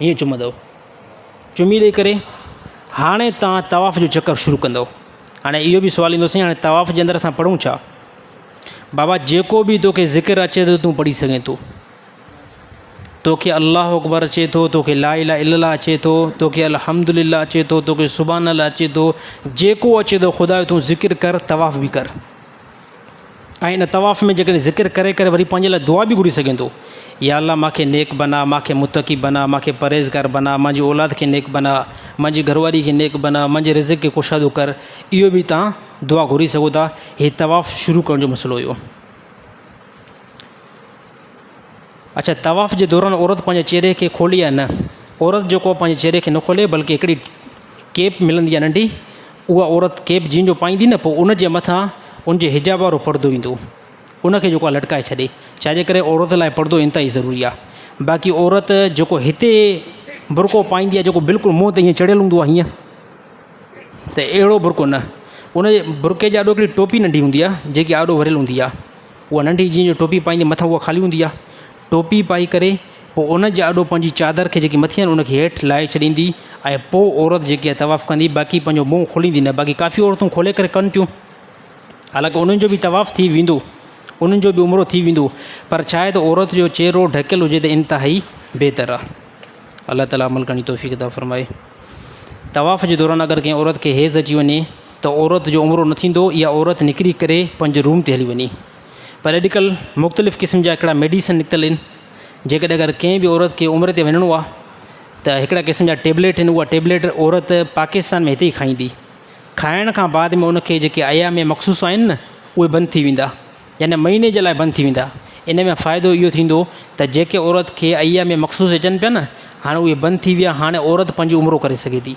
هيئن چمندؤ چمي ڏئي ڪري هاڻي توهان طواف جو چڪر شروع ڪندؤ هاڻي اهو به سوال ايندو سائين هاڻي طواف جي اندر اسان پڙهون ڇا بابا جيڪو به توکي ذڪر اچي ٿو تون پڙهي سگهين ٿو. توکي الله اڪبر اچي ٿو، توکي لا اله الا الله اچي ٿو، توکي الحمدلله اچي ٿو، توکي سبحان الله اچي ٿو، جيڪو اچي ٿو خدا جو تون ذڪر ڪر، طواف به ڪر. ۽ ان طواف ۾ جيڪڏهن ذڪر ڪري ڪري وري پنهنجي لاء دعا به گهري سگهين ٿو، يا الله مان کي نيڪ بنا، مان کي متقي بنا، مان کي پرهيزگار بنا، مانجي اولاد کي نيڪ بنا، مانجي گهر واري کي نيڪ بنا، مانجي رزق کي ڪشادو ڪر، اهو به تان دعا گهري سگهو ٿا. هي طواف شروع ڪرڻ جو مسئلو هيو. اڇا طواف جي دوران عورت پنهنجي چهري کي کولي يا نه؟ عورت جيڪو آهي پنهنجي چهري کي نه کولي بلڪه هڪڙي ڪيپ ملندي آهي ننڍي اها عورت ڪيپ جنهن جو پائيندي نه پوء ان جي مٿان ان جي حجاب وارو پردو ايندو ان کي جيڪو آهي لٽڪائي ڇڏي ڇاجي ڪري عورت لاء پردو انتهائي ضروري آهي باقي عورت جيڪو هتي برقعو پائيندي آهي جيڪو بلڪل منهن تي ائين چڙهيل هوندو آهي هيئن ته اهڙو برقعو نه ان جي برقعي جي آڏو هڪڙي ٽوپي ننڍي هوندي آهي جيڪي آڏو وريل هوندي آهي اها ننڍي جيئن جو ٽوپي پائيندي مٿان اها خالي هوندي آهي ٽوپي پائي ڪري پوء ان جي آڏو پنهنجي چادر کي جيڪي مٿي آهي ان کي هيٺ لاهي ڇڏيندي ۽ پوء عورت جيڪي آهي طواف ڪندي باقي پنهنجو منهن کوليندي نه باقي ڪافي عورتون کولي ڪري ڪن ٿيون حالانڪه انهن جو به طواف ٿي ويندو انهن جو به عمرو ٿي ويندو پر ڇا آهي ته عورت جو چهرو ڍڪيل هجي ته انتهائي بهتر آهي الله تعالي عمل ڪرڻ جي توفيق عطا فرمائي طواف جي دوران اگر ڪنهن عورت کي حيض اچي وڃي ته عورت جو عمرو نه ٿيندو اها عورت نڪري ڪري پنهنجي روم تي هلي وڃي پر اڄڪلهه مختلف قسم جا هڪڙا ميڊيسن نڪتل آهن جيڪڏهن اگر ڪنهن به عورت کي عمري تي وڃڻو آهي ته هڪڙا قسم جا ٽيبليٽ آهن اها ٽيبليٽ عورت پاڪستان ۾ هتي ئي کائيندي کائڻ کان بعد ۾ ان کي جيڪي ايام مخصوص آهن نه اهي بند ٿي ويندا يعني مهيني جي لاء بند ٿي ويندا. ان ۾ فائدو اهو ٿيندو ته جيڪي عورت کي ايام مخصوص اچن پيا نه هاڻي اهي بند ٿي ويا هاڻي عورت پنهنجي عمرو ڪري سگهي ٿي.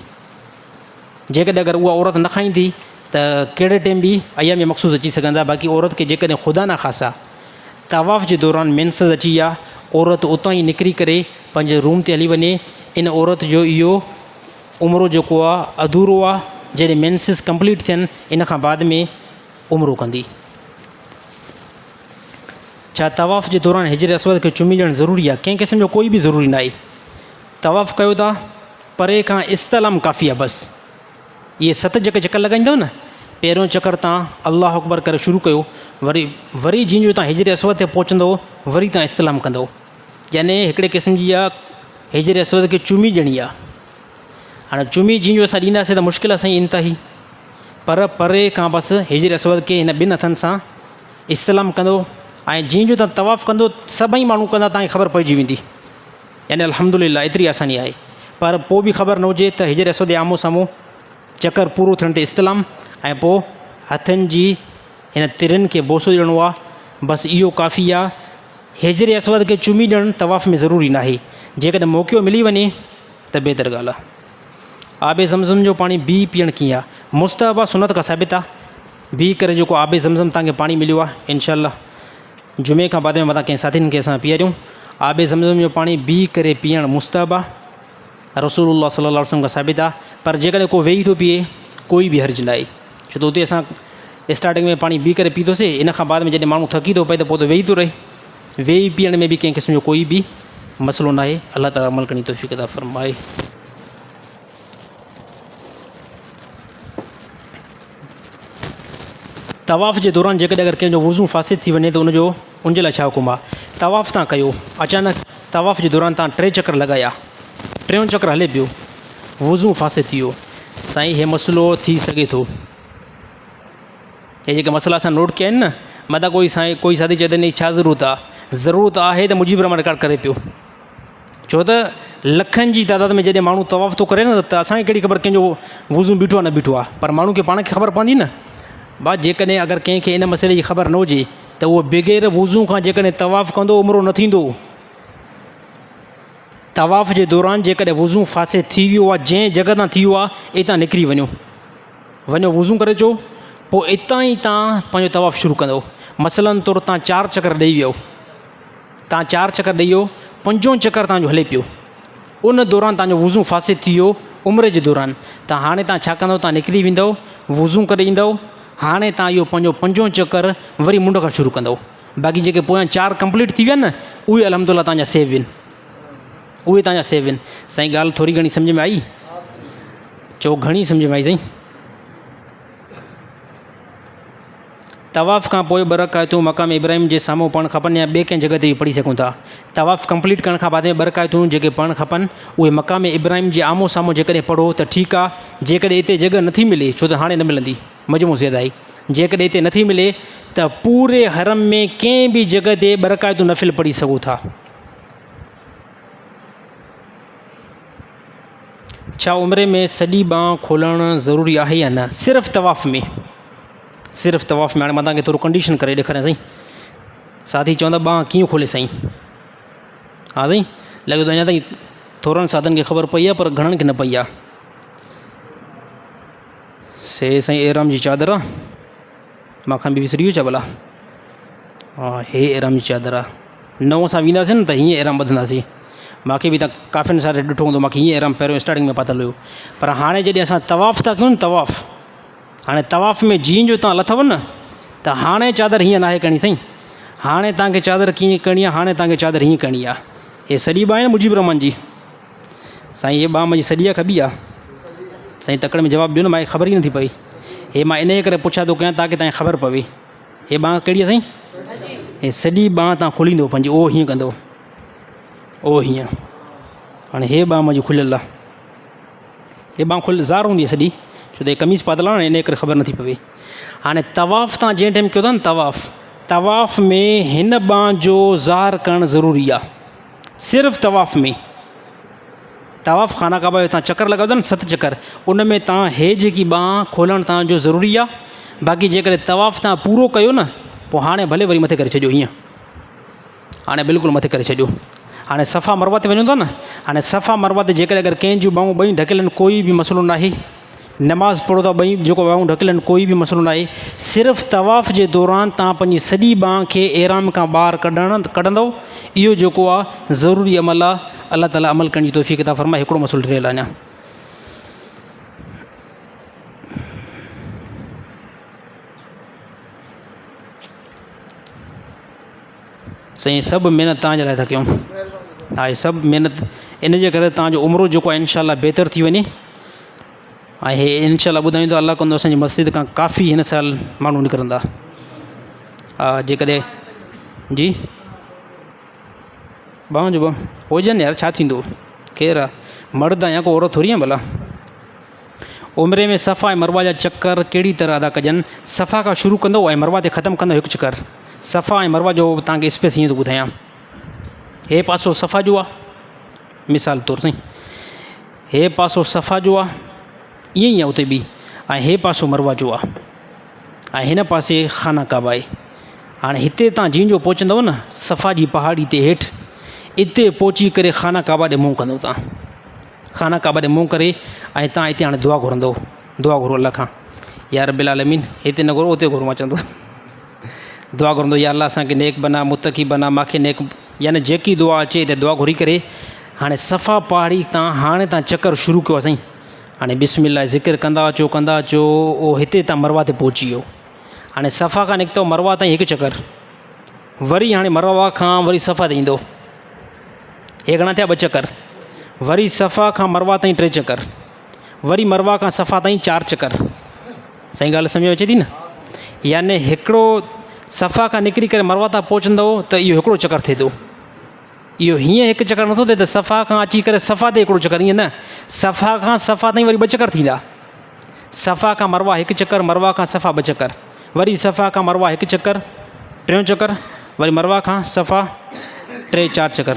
جيڪڏهن اگر اها عورت نه کائيندي ته ڪهڙي ٽيم به ايام مخصوص اچي سگهندا باقي عورت کي جيڪڏهن خدا نخواسته طواف جي دوران مينسز اچي ويا عورت اتان ئي نڪري ڪري پنهنجي روم تي هلي وڃي ان عورت جو اهو عمرو جيڪو آهي اڌورو آهي جڏهن مينسز ڪمپليٽ ٿين ان کان بعد ۾ عمرو ڪندي. ڇا طواف جي دوران حجر اسود کي چمي ڏيڻ ضروري آهي؟ ڪنهن قسم جو ڪوئي به ضروري ناهي. طواف ڪيو ٿا پري کان استلام ڪافي آهي بس. اهي ست جيڪي چڪر لڳائيندؤ نه پهريون چڪر تان الله اڪبر ڪري شروع ڪيو وري وري جيئن جو تان حجر اسود تي پهچندؤ وري تان استلام ڪندؤ يعني هڪڙي قسم جي اها حجر اسود کي چمي ڏيڻي آهي. هاڻي چمي جيئن جو اسان ڏينداسين ته مشڪل آهي سائين انتهائي. پر پري کان بس حجر اسود کي هن ٻن هٿن سان استلام ڪندو ۽ جيئن جو تان طواف ڪندو سڀئي ماڻهو ڪندا تان کي خبر پئجي ويندي يعني الحمد لله ايتري آساني آهي پر پوء به خبر نه هجي ته حجر اسود جي آمهون سامهون چڪر پورو ٿيڻ تي استلام ۽ پوء هٿن جي هن ترين کي بوسو ڏيڻو آهي بس اهو ڪافي آهي حجر اسود کي چمي ڏيڻ طواف ۾ ضروري ناهي جيڪڏهن موقعو ملي وڃي ته بهتر ڳالهه آهي. آب زمزم جو پاڻي بيهي پيئڻ ڪيئن آ؟ مستحب آ سنت کان ثابت آ بيهي ڪري جيڪو آب زمزم تان کي پاڻي مليو آ انشاء الله جمعي کان بعد ۾ متان ڪنهن ساٿين کي اسان پياريون آب زمزم جو پاڻي بيهي ڪري پيئڻ مستحب آ رسول الله صلي الله عليه وسلم کان ثابت آ پر جيڪڏهن ڪو ويهي ٿو پيئي ڪوئي به حرج ناهي ڇو ته اتي اسان اسٽارٽنگ ۾ پاڻي بيهي ڪري پيتوسي ان کان بعد ۾ جڏهن ماڻهو ٿڪي ٿو پئي ته پوء ته ويهي ٿو رهي ويهي پيئڻ ۾ به ڪنهن قسم جو ڪوئي به مسئلو ناهي الله تعالي عمل ڪرڻ جي توفيق عطا فرمائي. طواف جي دوران جيڪڏهن اگر ڪنهن جو وضو فاسد ٿي وڃي ته ان جو ان جي لاء ڇا حڪم آهي؟ طواف تان ڪيو اچانڪ طواف جي دوران تان ٽي چڪر لڳايا ٽيون چڪر هلي پيو وضو فاسد ٿي ويو سائين هي مسئلو ٿي سگهي ٿو. هي جيڪي مسئلا اسان نوٽ ڪيا آهن نه متان ڪوئي سائين ڪوئي ساٿي چئي ته ان جي ڇا ضرورت آهي ضرورت آهي ته مجيب الرحمان رڪارڊ ڪري پيو ڇو ته لکن جي تعداد ۾ جڏهن ماڻهو طواف ٿو ڪري نه ته اسانکي ڪهڙي خبر ڪنهن جو وضو بيٺو آهي نه بيٺو آهي پر ماڻهو کي پاڻ کي خبر پوندي نه با جيڪڏهن اگر ڪنهن کي ان مسئلي جي خبر نه هجي ته اهو بغير وضو کان جيڪڏهن طواف ڪندو عمرو نه ٿيندو طواف جي دوران جيڪڏهن وضو فاسد ٿي ويو آهي جنهن جڳهه تان ٿي ويو آهي اتان نڪري وڃو وڃو وضو ڪري اچو پوء اتان ئي تان پنهنجو طواف شروع ڪندو مثلاً طور تان چار چڪر ڏئي ويو تان چار چڪر ڏئي ويو پنجون چڪر تان جو هلي پيو ان دوران تان جو وضو فاسد ٿي ويو عمري جي دوران ته هاڻي تان ڇا ڪندو تان نڪري ويندو وضو ڪري ايندو هاڻي تان اهو پنهنجو پنجون چڪر وري منڍ کان شروع ڪندو باقي جيڪي پويان چار ڪمپليٽ ٿي ويا نه اهي الحمد لله تان جا سيو آهن اهي تان جا سيو آهن سائين ڳالهه ٿوري گهڻي سمجهه ۾ آئي چئو گهڻي سمجهه ۾ آئي سائين. طواف کان پوء ٻه رڪعتون مقام ابراهيم جي سامهون پڙهڻ کپن يا ٻي ڪنهن جڳهه تي به پڙهي سگهون ٿا. طواف ڪمپليٽ ڪرڻ کان بعد ۾ ٻه رڪعتون جيڪي پڙهڻ کپن اهي مقام ابراهيم جي آمهون سامهون جيڪڏهن پڙهو ته ٺيڪ آ جيڪڏهن اتي جڳهه نٿي ملي ڇو ته هاڻي نه ملندي مجموع زياده آهي جيڪڏهن اتي نٿي ملي ته پوري حرم ۾ ڪنهن به جڳهه تي ٻه رڪعتون نفل پڙهي سگهو ٿا. ڇا عمري ۾ سڄي ٻانهن کولڻ ضروري آهي يا نه؟ صرف طواف ۾ صرف طواف ۾ هاڻي مان تهانکي ٿورو ڪنڊيشن ڪري ڏيکاريان سائين ساٿي چوندا ٻانهن ڪيئن کولي سائين ها سائين لڳي ٿو اڃا تائين ٿورن ساٿين کي خبر پئي آهي پر گهڻن کي نه پئي آهي سي سائين احرام جي چادر آهي مان کان به وسري ويو ڇا ڀلا ها هي احرام جي چادر آهي نئون اسان وينداسين نه ته هيئن احرام ٻڌنداسين مانکي به تان ڪافين ساري ڏٺو هوندو مانکي هيئن احرام پهريون اسٽارٽنگ ۾ پاتل هيو پر هاڻي جڏهن اسان طواف ٿا ڪيون طواف هاڻي طواف ۾ جيئن جو تان لٿو نه ته هاڻي چادر هيئن ناهي ڪرڻي سائين هاڻي تانکي چادر ڪيئن ڪرڻي آهي هاڻي تانکي چادر هيئن ڪرڻي آهي هي سڄي ٻانهن مجيب الرحمان جي سائين هي ٻانهن منهنجي سڄي آهي کٻي آهي سائين تڪڙ ۾ جواب ڏيو نه مانکي خبر ئي نٿي پئي هي مان انهيء ڪري پڇا ٿو ڪيان تاڪه تانکي خبر پوي هي ٻانهن ڪهڙي آهي سائين هي سڄي ٻانهن تان کوليندو پنهنجي او هيئن ڪندو او هيئن هاڻي هي ٻانهن منهنجي کليل آهي هي ٻانهن کل ظاهر هوندي آهي سڄي ڇو ته هي قميص پاتل آهي نه ان ڪري خبر نٿي پوي هاڻي طواف تان جنهن ٽائيم ڪيو ٿا نه طواف طواف ۾ هن ٻانهن جو ظاهر ڪرڻ ضروري آهي صرف طواف ۾ طواف خانه ڪعبه جو تان چڪر لڳايو ٿا نه ست چڪر ان ۾ تان هي جيڪي ٻانهن کولڻ تان جو ضروري آ باقي جيڪڏهن طواف تان پورو ڪيو نه پوء هاڻي ڀلي وري مٿي ڪري ڇڏيو هيئن هاڻي بلڪل مٿي ڪري ڇڏيو هاڻي صفا مروه تي وڃون ٿا نه هاڻي صفا مروه تي جيڪڏهن اگر ڪنهن جون ٻانهون ٻئي ڍڪيل آهن ڪوئي به مسئلو ناهي نماز پڙهو ٿا ٻئي جيڪو ٻانهون ڍڪيل آهن ڪوئي به مسئلو ناهي صرف طواف جي دوران تان پنهنجي سڄي ٻانهن کي احرام کان ٻاهر ڪڍڻ ڪڍندو اهو جيڪو آهي ضروري عمل آهي الله تعالي عمل ڪرڻ جي توفيق عطا فرمائي هڪڙو مسئلو رهيل آهي اڃا سائين سڀ محنت تان جي لاء ٿا ڪيون ها سڀ محنت ان جي ڪري تان جو عمرو جيڪو آهي انشاء الله بهتر ٿي وڃي ۽ هي انشاء الله ٻڌايون ٿا الله ڪندو اسانجي مسجد کان ڪافي هن سال ماڻهو نڪرندا ها جيڪڏهن جي ٻانهن جو ٻانهن هجن يار ڇا ٿيندو ڪير آ مرد آهيان ڪو عورت ٿوري آهيان ڀلا عمري ۾ صفا ۽ مروه جا چڪر ڪهڙي طرح ادا ڪجن صفا کان شروع ڪندو ۽ مروه تي ختم ڪندو هڪ چڪر صفا ۽ مروه جو توهان کي اسپيس ائين ٿو ٻڌايان هي پاسو صفا جو آ مثال طور سائين هي پاسو صفا جو آ ائين ئي آ اتي به ۽ هي پاسو مروه جو آ ۽ هن پاسي خانه ڪعبه آهي هاڻي هتي تان جيئن جو پهچندو نه صفا جي پهاڙي تي هيٺ اتي پهچي ڪري خانه ڪعبه ڏي منهن ڪندو تان خانه ڪعبه ڏي منهن ڪري ۽ تان هتي هاڻي دعا گهرندو دعا گهرو الله کان يا رب العالمين هتي نه گهرو اتي گهرو مان چوندو دعا گهرندو يا الله اسانکي نيڪ بنا متقي بنا ماکي نيڪ يعني جيڪي دعا اچي ته دعا گهري ڪري هاڻي صفا پهاڙي تان هاڻي تان چڪر شروع ڪيو سائين هاڻي بسم الله ذڪر ڪندا اچو ڪندا اچو او هتي تان مروه تي پهچي ويو هاڻي صفا کان نڪتو مروه تائين هڪ چڪر وري هاڻي مروه کان وري صفا تي ايندو هي گهڻا ٿيا ٻه چڪر وري صفا کان مروه تائين ٽي چڪر وري مروه کان صفا تائين چار چڪر سائين ڳالهه سمجھ ۾ اچي ٿي نه يعني هڪڙو صفا کان نڪري ڪري مروه تان پهچندو ته اهو هڪڙو چڪر ٿئي ٿو اهو هيئن هڪ چڪر نٿو ٿئي ته صفا کان اچي ڪري صفا تي هڪڙو چڪر ائين نه صفا کان صفا تائين وري ٻه چڪر ٿيندا صفا کان مروه هڪ چڪر مروه کان صفا ٻه چڪر وري صفا کان مروه هڪ چڪر ٽيون چڪر وري مروه کان صفا ٽي چار چڪر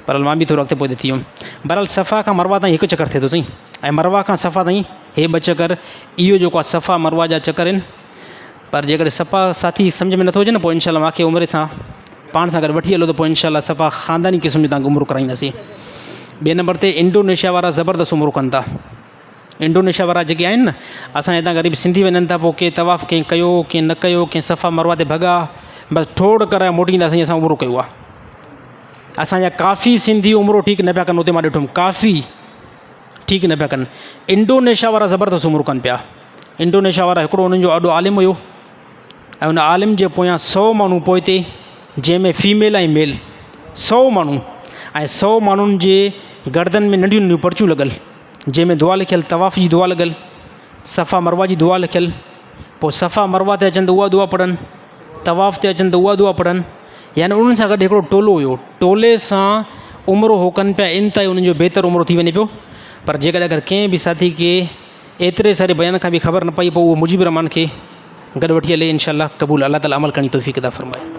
بهرحال مان به ٿورو اڳتي پوئتي ٿي ويم بهرحال صفا کان مروه تائين هڪ چڪر ٿئي ٿو سائين ۽ مروه کان صفا تائين هي ٻه چڪر اهو جيڪو آهي صفا مروه جا چڪر آهن پر جيڪڏهن صفا ساٿي سمجهه ۾ نٿو اچي نه پوء انشاء الله مانکي عمري سان پاڻ سان گڏ وٺي هلو ته پوء انشاء الله صفا خانداني قسم جو تانکي عمرو ڪرائينداسين ٻئي نمبر تي انڊونيشيا وارا زبردست عمرو ڪن ٿا انڊونيشيا وارا جيڪي آهن نه اسان هتان غريب سنڌي وڃن ٿا پوء ڪي طواف ڪنهن ڪيو ڪنهن نه ڪيو ڪنهن صفا مروه تي ڀڳا بس ٺوڙ ڪرائي موٽي اينداسين اسان عمرو ڪيو آهي اسانجا ڪافي سنڌي عمرو ٺيڪ نه پيا ڪن اتي مان ڏٺم ڪافي ٺيڪ نه پيا ڪن انڊونيشيا وارا زبردست عمرو ڪن پيا انڊونيشيا وارا هڪڙو انهن جو اڏو عالم هيو ۽ ان عالم جي پويان سو ماڻهو پوئتي جنهن ۾ فيميل ۽ ميل سو ماڻهو ۽ سو ماڻهن جي گردن ۾ ننڍيون ننڍيون پرچيون لڳل جنهن ۾ دعا لکيل طواف جي دعا لڳل صفا مروه جي دعا لکيل پوء صفا مروه تي اچن ته اها دعا پڙهن، طواف تي اچن ته اها دعا پڙهن. يعني انهن سان گڏ هڪڙو ٽولو هيو، ٽولي سان عمرو هو ڪن پيا، انتهائي انهن جو بهتر عمرو ٿي وڃي پيو. پر جيڪڏهن اگر ڪنهن به ساٿي کي ايتري ساري بيان کان به خبر نه پئي پوء اهو مجيب الرحمان کي گڏ وٺي هلي انشاء الله قبول. الله تعالي عمل ڪرڻ جي توفيق عطا فرمائي.